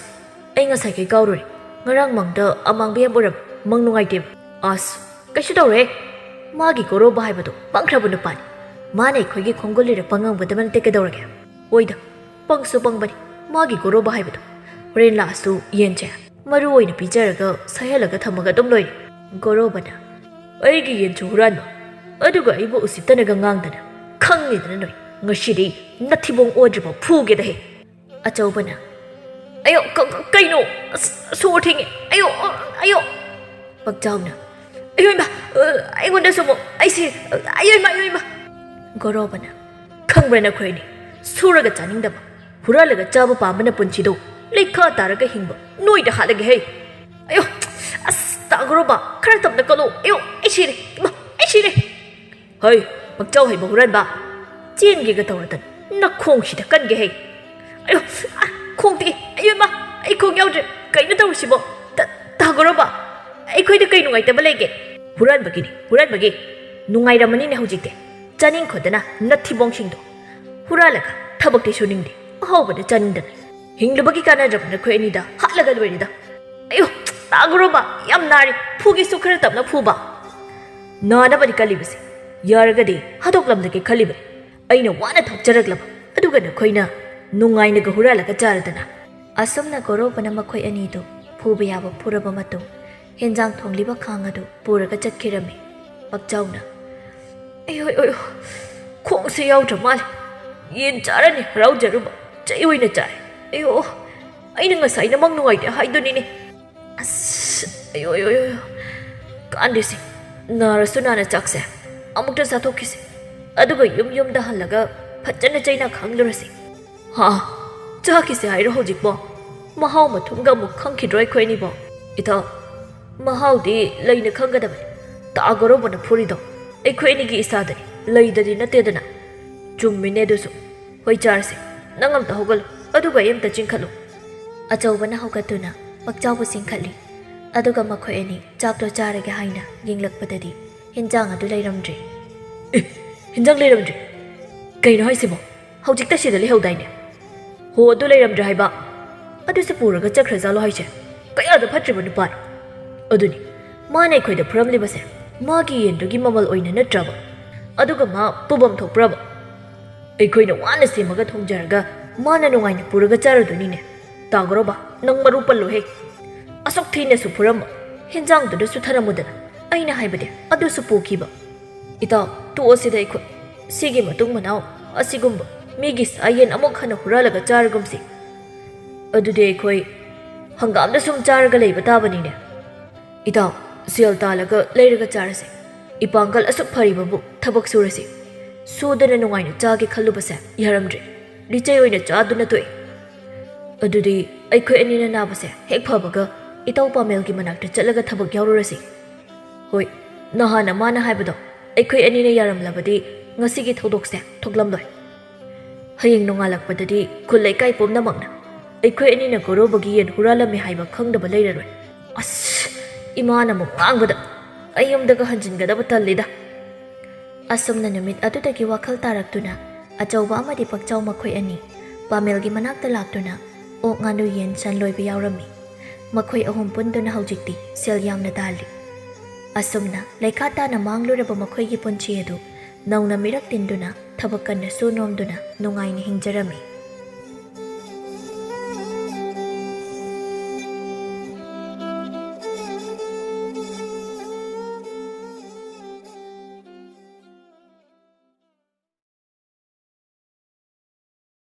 ꯑꯩ ꯉꯁꯥꯏꯈꯩ ꯀꯥꯎꯔꯨꯔꯦ꯫ ꯉꯔꯥꯡ ꯃꯪꯗ ꯑꯃꯥꯡꯕ ꯌꯥꯝ ꯎꯔꯝꯃꯦ꯫ ꯃꯪ ꯅꯨꯡꯉꯥꯏꯇꯦꯕ꯫" "ꯑꯁ, ꯀꯩꯁꯨ ꯇꯧꯔꯣꯏꯍꯦ꯫ ꯃꯥꯒꯤ ꯒꯣꯔꯣꯕ ꯍꯥꯏꯕꯗꯣ ꯄꯪꯈ꯭ꯔꯕ ꯅꯨꯄꯥꯅꯤ꯫ ꯃꯥꯅ ꯑꯩꯈꯣꯏꯒꯤ ꯈꯣꯡꯒꯨꯜ ꯂꯤꯔꯛꯄ ꯉꯝꯒꯗꯕ ꯅꯠꯇꯦ ꯀꯩꯗꯧꯔꯒꯦ?" "ꯍꯣꯏꯗ, ꯄꯪꯁꯨ ꯄꯪꯕꯅꯤ꯫ ꯃꯥꯒꯤ ꯒꯣꯔꯣꯕ ꯍꯥꯏꯕꯗꯣ꯫ ꯍꯣꯔꯦꯟ ꯂꯥꯛꯑꯁꯨ ꯌꯦꯟꯁꯦ ꯃꯔꯨ ꯑꯣꯏꯅ ꯄꯤꯖꯔꯒ ꯁꯥꯏꯍꯜꯂꯒ ꯊꯝꯃꯒ ꯑꯗꯨꯝ ꯂꯣꯏꯔꯦ꯫" ꯒꯣꯔꯣꯕꯅ, "ꯑꯩꯒꯤ ꯌꯦꯟꯁꯨ ꯍꯨꯔꯥꯟꯕ, ꯑꯗꯨꯒ ꯑꯩꯕꯨ ꯎꯁꯤꯠꯇꯅꯒ ꯉꯥꯡꯗꯅ꯫ ꯈꯪꯉꯦꯗꯅ ꯅꯣꯏ, ꯉꯁꯤꯗꯤ ꯅꯊꯤꯕꯣꯡ ꯑꯣꯗ꯭ꯔꯤꯐꯥꯎ ꯐꯨꯒꯦꯗ ꯍꯦ꯫" ꯑꯆꯧꯕꯅ, "ꯑꯌꯣ, ꯀ-, ꯀ-, ꯀꯩꯅꯣ? ꯑꯁ, ꯁꯣꯔ ꯊꯤꯡꯉꯦ꯫ ꯑꯌꯣ, ꯑ, ꯑꯌꯣ!" ꯄꯛꯆꯥꯎꯅ, "ꯑꯌꯣ ꯏꯃꯥ, ꯑ, ꯑꯩꯉꯣꯟꯗꯁꯨ ꯑꯃꯨꯛ, ꯑꯩꯁꯦ, ꯑ, ꯑꯌꯣ ꯏꯃꯥ, ꯑꯌꯣ ꯏꯃꯥ!" ꯒꯣꯔꯣꯕꯅ, "ꯈꯪꯕ꯭ꯔꯥ ꯅꯈꯣꯏ ꯑꯅꯤ? ꯁꯨꯔꯒ ꯆꯥꯅꯤꯡꯗꯕ, ꯍꯨꯔꯥꯜꯂꯒ ꯆꯥꯕ ꯄꯥꯝꯕꯅ ꯄꯨꯟꯁꯤꯗꯣ ꯂꯩꯈꯥ ꯇꯥꯔꯒ ꯍꯤꯡꯕ ꯅꯣꯏꯗ ꯍꯥꯠꯂꯒꯦ ꯍꯩ!" "ꯑꯌꯣ, ꯑꯁ, ꯇꯥ ꯒꯣꯔꯣꯕ, ꯈꯔ ꯇꯞꯅ ꯀꯜꯂꯣ꯫ ꯑꯌꯣ, ꯑꯩ ꯁꯤꯔꯦ, ꯏꯃꯥ, ꯑꯩ ꯁꯤꯔꯦ!" "ꯍꯩ, ꯄꯛꯆꯥꯎ ꯍꯩꯕ ꯍꯨꯔꯥꯟꯕ, ꯆꯦꯟꯒꯦꯒ ꯇꯧꯔꯗꯅ ꯅꯈꯣꯡꯁꯤꯗ ꯀꯟꯒꯦ ꯍꯩ!" "ꯑꯌꯣ, ꯑ, ꯈꯣꯡ ꯇꯦꯛꯑꯦ꯫ ꯑꯌꯣ ꯏꯃꯥ, ꯑꯩ ꯈꯣꯡ ꯌꯥꯎꯗ꯭ꯔꯦ꯫ ꯀꯩꯅꯣ ꯇꯧꯔꯤꯁꯤꯕꯣ? ꯇ-, ꯇꯥ ꯒꯣꯔꯣꯕ, ꯑꯩꯈꯣꯏꯗ ꯀꯩ ꯅꯨꯡꯉꯥꯏꯇꯕ ꯂꯩꯒꯦ?" "ꯍꯨꯔꯥꯟꯕꯒꯤꯅꯤ, ꯍꯨꯔꯥꯟꯕꯒꯤ꯫ ꯅꯨꯡꯉꯥꯏꯔꯝꯃꯅꯤꯅꯦ ꯍꯧꯖꯤꯛꯇꯤ꯫ ꯆꯥꯅꯤꯡꯈꯣꯗꯅ ꯅꯊꯤꯕꯣꯡꯁꯤꯡꯗꯣ꯫ ꯍꯨꯔꯥꯜꯂꯒ ꯊꯕꯛꯇꯤ ꯁꯨꯅꯤꯡꯗꯦ꯫ ꯑꯍꯥꯎꯕꯗ ꯆꯥꯅꯤꯡꯗꯅ꯫ ꯍꯤꯡꯂꯨꯕꯒꯤ ꯀꯥꯟꯅꯗ꯭ꯔꯕ ꯅꯈꯣꯏ ꯑꯅꯤꯗ ꯍꯥꯠꯂꯒ ꯂꯣꯏꯔꯦꯗ꯫ ꯑꯌꯣ, ꯇꯥ ꯒꯣꯔꯣꯕ, ꯌꯥꯝ ꯅꯥꯔꯦ꯫ ꯐꯨꯒꯦꯁꯨ ꯈꯔ ꯇꯞꯅ ꯐꯨꯕ꯫ ꯅꯥꯅꯕꯅꯤ ꯀꯜꯂꯤꯕꯁꯦ꯫ ꯌꯥꯔꯒꯗꯤ ꯍꯥꯠꯇꯣꯛꯂꯝꯂꯒꯦ ꯈꯜꯂꯤꯕꯅꯤ꯫ ꯑꯩꯅ ꯋꯥꯅ ꯊꯣꯛꯆꯔꯛꯂꯕ, ꯑꯗꯨꯒ ꯅꯈꯣꯏꯅ ꯅꯨꯡꯉꯥꯏꯅꯒ ꯍꯨꯔꯥꯜꯂꯒ ꯆꯥꯔꯗꯅ꯫" ꯑꯁꯨꯝꯅ ꯒꯣꯔꯣꯕꯅ ꯃꯈꯣꯏ ꯑꯅꯤꯗꯨ ꯐꯨꯕ ꯌꯥꯕ ꯐꯨꯔꯕ ꯃꯇꯨꯡ, ꯍꯦꯟꯖꯥꯡ ꯊꯣꯡꯂꯤꯕ ꯈꯥꯡ ꯑꯗꯨ ꯄꯨꯔꯒ ꯆꯠꯈꯤꯔꯝꯃꯤ꯫ ꯄꯛꯆꯥꯎꯅ, "ꯑꯌꯣ, ꯑꯌꯣ, ꯑꯌꯣ, ꯈꯣꯡꯁꯦ ꯌꯥꯎꯗ꯭ꯔ ꯃꯥꯜꯂꯦ꯫ ꯌꯦꯟ ꯆꯥꯔꯅꯤ ꯍꯔꯥꯎꯖꯔꯨꯕ, ꯆꯩ ꯑꯣꯏꯅ ꯆꯥꯔꯦ꯫ ꯑꯌꯣ, ꯑꯩꯅ ꯉꯁꯥꯏꯅꯃꯛ ꯅꯨꯡꯉꯥꯏꯇꯦ ꯍꯥꯏꯗꯨꯅꯤꯅꯦ꯫ ꯑꯁ, ꯑꯌꯣ, ꯑꯌꯣ, ꯑꯌꯣ, ꯀꯥꯟꯗꯦꯁꯦ, ꯅꯥꯔꯁꯨ ꯅꯥꯅ ꯆꯥꯛꯁꯦ ꯑꯃꯨꯛꯇ ꯆꯥꯊꯣꯛꯈꯤꯁꯦ, ꯑꯗꯨꯒ ꯌꯨꯝ ꯌꯨꯝꯗ ꯍꯜꯂꯒ ꯐꯖꯅ ꯆꯩꯅꯥ ꯈꯥꯡꯂꯨꯔꯁꯤ꯫ ꯍꯥ, ꯆꯥꯈꯤꯁꯦ ꯍꯥꯏꯔꯣ ꯍꯧꯖꯤꯛꯄꯣ? ꯃꯍꯥꯎ ꯃꯊꯨꯝꯒ ꯑꯃꯨꯛ ꯈꯪꯈꯤꯗ꯭ꯔꯣ ꯑꯩꯈꯣꯏ ꯑꯅꯤꯕꯣ?" "ꯏꯇꯥꯎ, ꯃꯍꯥꯎꯗꯤ ꯂꯩꯅ ꯈꯪꯒꯗꯕꯅꯤ꯫ ꯇꯥ ꯒꯣꯔꯣꯕꯅ ꯐꯨꯔꯤꯗꯣ ꯑꯩꯈꯣꯏ ꯑꯅꯤꯒꯤ ꯏꯁꯥꯗꯅꯤ, ꯂꯩꯗꯗꯤ ꯅꯠꯇꯦꯗꯅ꯫" "ꯆꯨꯝꯃꯤꯅꯦ ꯑꯗꯨꯁꯨ꯫ ꯍꯣꯏ, ꯆꯥꯔꯁꯦ꯫ ꯅꯪ ꯑꯝꯇ ꯍꯧꯒꯠꯂꯣ, ꯑꯗꯨꯒ ꯑꯩ ꯑꯝꯇ ꯆꯤꯡꯈꯠꯂꯨ꯫" ꯑꯆꯧꯕꯅ ꯍꯧꯒꯠꯇꯨꯅ ꯄꯛꯆꯥꯎꯕꯨ ꯆꯤꯡꯈꯠꯂꯤ꯫ ꯑꯗꯨꯒ ꯃꯈꯣꯏ ꯑꯅꯤ ꯆꯥꯛꯇꯣ ꯆꯥꯔꯒꯦ ꯍꯥꯏꯅ ꯌꯦꯡꯂꯛꯄꯗꯗꯤ ꯍꯤꯟꯖꯥꯡ ꯑꯗꯨ ꯂꯩꯔꯝꯗ꯭ꯔꯦ꯫ "ꯑꯦ, ꯍꯤꯟꯖꯥꯡ ꯂꯩꯔꯝꯗ꯭ꯔꯦ? ꯀꯩꯅꯣ ꯍꯥꯏꯁꯤꯕꯣ? ꯍꯧꯖꯤꯛꯇ ꯁꯤꯗ ꯂꯩꯍꯧꯗꯥꯏꯅꯦ? ꯍꯣ, ꯑꯗꯨ ꯂꯩꯔꯝꯗ꯭ꯔꯦ ꯍꯥꯏꯕ? ꯑꯗꯨꯁꯨ ꯄꯨꯔꯒ ꯆꯠꯈ꯭ꯔꯖꯥꯠꯂꯣ ꯍꯥꯏꯁꯦ? ꯀꯌꯥꯗ ꯐꯠꯇ꯭ꯔꯤꯕ ꯅꯨꯄꯥꯅꯣ?" "ꯑꯗꯨꯅꯤ, ꯃꯥꯅ ꯑꯩꯈꯣꯏꯗ ꯐꯨꯔꯝꯂꯤꯕꯁꯦ ꯃꯥꯒꯤ ꯌꯦꯟꯗꯨꯒꯤ ꯃꯃꯜ ꯑꯣꯏꯅ ꯅꯠꯇ꯭ꯔꯕ? ꯑꯗꯨꯒ ꯃꯥ ꯄꯨꯐꯝ ꯊꯣꯛꯄ꯭ꯔꯕ? ꯑꯩꯈꯣꯏꯅ ꯋꯥꯅ ꯁꯦꯝꯃꯒ ꯊꯣꯡꯖꯔꯒ ꯃꯥꯅ ꯅꯨꯡꯉꯥꯏꯅ ꯄꯨꯔꯒ ꯆꯥꯔꯨꯗꯣꯏꯅꯤꯅꯦ꯫ ꯇꯥ ꯒꯣꯔꯣꯕ, ꯅꯪ ꯃꯔꯨ ꯄꯜꯂꯣꯍꯦ꯫ ꯑꯁꯨꯛ ꯊꯤꯅꯁꯨ ꯐꯨꯔꯝꯕ, ꯍꯤꯟꯖꯥꯡꯗꯨꯗꯁꯨ ꯊꯔꯝꯃꯨꯗꯅ꯫ ꯑꯩꯅ ꯍꯥꯏꯕꯗꯤ ꯑꯗꯨꯁꯨ ꯄꯨꯈꯤꯕ꯫ ꯏꯇꯥꯎ, ꯇꯣꯛꯑꯁꯤꯗ ꯑꯩꯈꯣꯏ꯫ ꯁꯤꯒꯤ ꯃꯇꯨꯡ ꯃꯅꯥꯎ ꯑꯁꯤꯒꯨꯝꯕ ꯃꯤꯒꯤ ꯁꯥ ꯌꯦꯟ ꯑꯃꯨꯛ ꯍꯟꯅ ꯍꯨꯔꯥꯜꯂꯒ ꯆꯥꯔꯒꯨꯝꯁꯤ꯫ ꯑꯗꯨꯗꯤ ꯑꯩꯈꯣꯏ ꯍꯪꯒꯥꯝꯗ ꯁꯨꯝ ꯆꯥꯔꯒ ꯂꯩꯕ ꯇꯥꯕꯅꯤꯅꯦ꯫ ꯏꯇꯥꯎ, ꯁꯦꯜ ꯇꯥꯜꯂꯒ ꯂꯩꯔꯒ ꯆꯥꯔꯁꯦ꯫ ꯏꯄꯥꯡꯒꯜ ꯑꯁꯨꯛ ꯐꯔꯤꯕꯕꯨ ꯊꯕꯛ ꯁꯨꯔꯁꯤ꯫ ꯁꯨꯗꯅ ꯅꯨꯡꯉꯥꯏꯅ ꯆꯥꯒꯦ ꯈꯜꯂꯨꯕꯁꯦ ꯌꯥꯔꯝꯗ꯭ꯔꯦ꯫ ꯂꯤꯆꯩ ꯑꯣꯏꯅ ꯆꯥꯗꯨꯅ ꯇꯣꯛꯑꯦ꯫ ꯑꯗꯨꯗꯤ ꯑꯩꯈꯣꯏ ꯑꯅꯤꯅ ꯅꯥꯕꯁꯦ ꯍꯦꯛ ꯐꯕꯒ ꯏꯇꯥꯎ ꯄꯥꯃꯦꯜꯒꯤ ꯃꯅꯥꯛꯇ ꯆꯠꯂꯒ ꯊꯕꯛ ꯌꯥꯎꯔꯨꯔꯁꯤ꯫ ꯍꯣꯏ, ꯅꯍꯥꯟꯅ ꯃꯥꯅ ꯍꯥꯏꯕꯗꯣ ꯑꯩꯈꯣꯏ ꯑꯅꯤꯅ ꯌꯥꯔꯝꯂꯕꯗꯤ ꯉꯁꯤꯒꯤ ꯊꯧꯗꯣꯛꯁꯦ ꯊꯣꯛꯂꯝꯂꯣꯏ꯫ ꯍꯌꯦꯡ ꯅꯣꯡꯉꯥꯜꯂꯛꯄꯗꯗꯤ ꯈꯨꯜ ꯂꯩꯀꯥꯏ ꯄꯨꯝꯅꯃꯛꯅ ꯑꯩꯈꯣꯏ ꯑꯅꯤꯅ ꯀꯣꯔꯧꯕꯒꯤ ꯌꯦꯟ ꯍꯨꯔꯥꯜꯂꯝꯃꯤ ꯍꯥꯏꯕ ꯈꯪꯗꯕ ꯂꯩꯔꯔꯣꯏ꯫ ꯑꯁ, ꯏꯃꯥꯅ ꯑꯃꯨꯛ ꯉꯥꯡꯕꯗ ꯑꯩ ꯌꯨꯝꯗꯒ ꯍꯟꯖꯤꯟꯒꯗꯕ ꯇꯜꯂꯤꯗ꯫ ꯑꯁꯨꯝꯅ ꯅꯨꯃꯤꯠ ꯑꯗꯨꯗꯒꯤ ꯋꯥꯈꯜ ꯇꯥꯔꯛꯇꯨꯅ ꯑꯆꯧꯕ ꯑꯃꯗꯤ ꯄꯛꯆꯥꯎ ꯃꯈꯣꯏ ꯑꯅꯤ ꯄꯥꯃꯦꯜꯒꯤ ꯃꯅꯥꯛꯇ ꯂꯥꯛꯇꯨꯅ ꯑꯣꯛ, ꯉꯥꯅꯨ, ꯌꯦꯟ, ꯁꯟ ꯂꯣꯏꯕ ꯌꯥꯎꯔꯝꯃꯤ꯫ ꯃꯈꯣꯏ ꯑꯍꯨꯝ ꯄꯨꯟꯗꯨꯅ ꯍꯧꯖꯤꯛꯇꯤ ꯁꯦꯜ ꯌꯥꯝꯅ ꯇꯥꯜꯂꯤ꯫ ꯑꯁꯨꯝꯅ ꯂꯩꯈꯥ ꯇꯥꯅ ꯃꯥꯡꯂꯨꯔꯕ ꯃꯈꯣꯏꯒꯤ ꯄꯨꯟꯁꯤ ꯑꯗꯨ ꯅꯧꯅ ꯃꯤꯔꯛ ꯇꯤꯟꯗꯨꯅ ꯊꯕꯛ ꯀꯟꯅ ꯁꯨ ꯅꯣꯝꯗꯨꯅ ꯅꯨꯡꯉꯥꯏꯅ ꯍꯤꯡꯖꯔꯝꯃꯤ꯫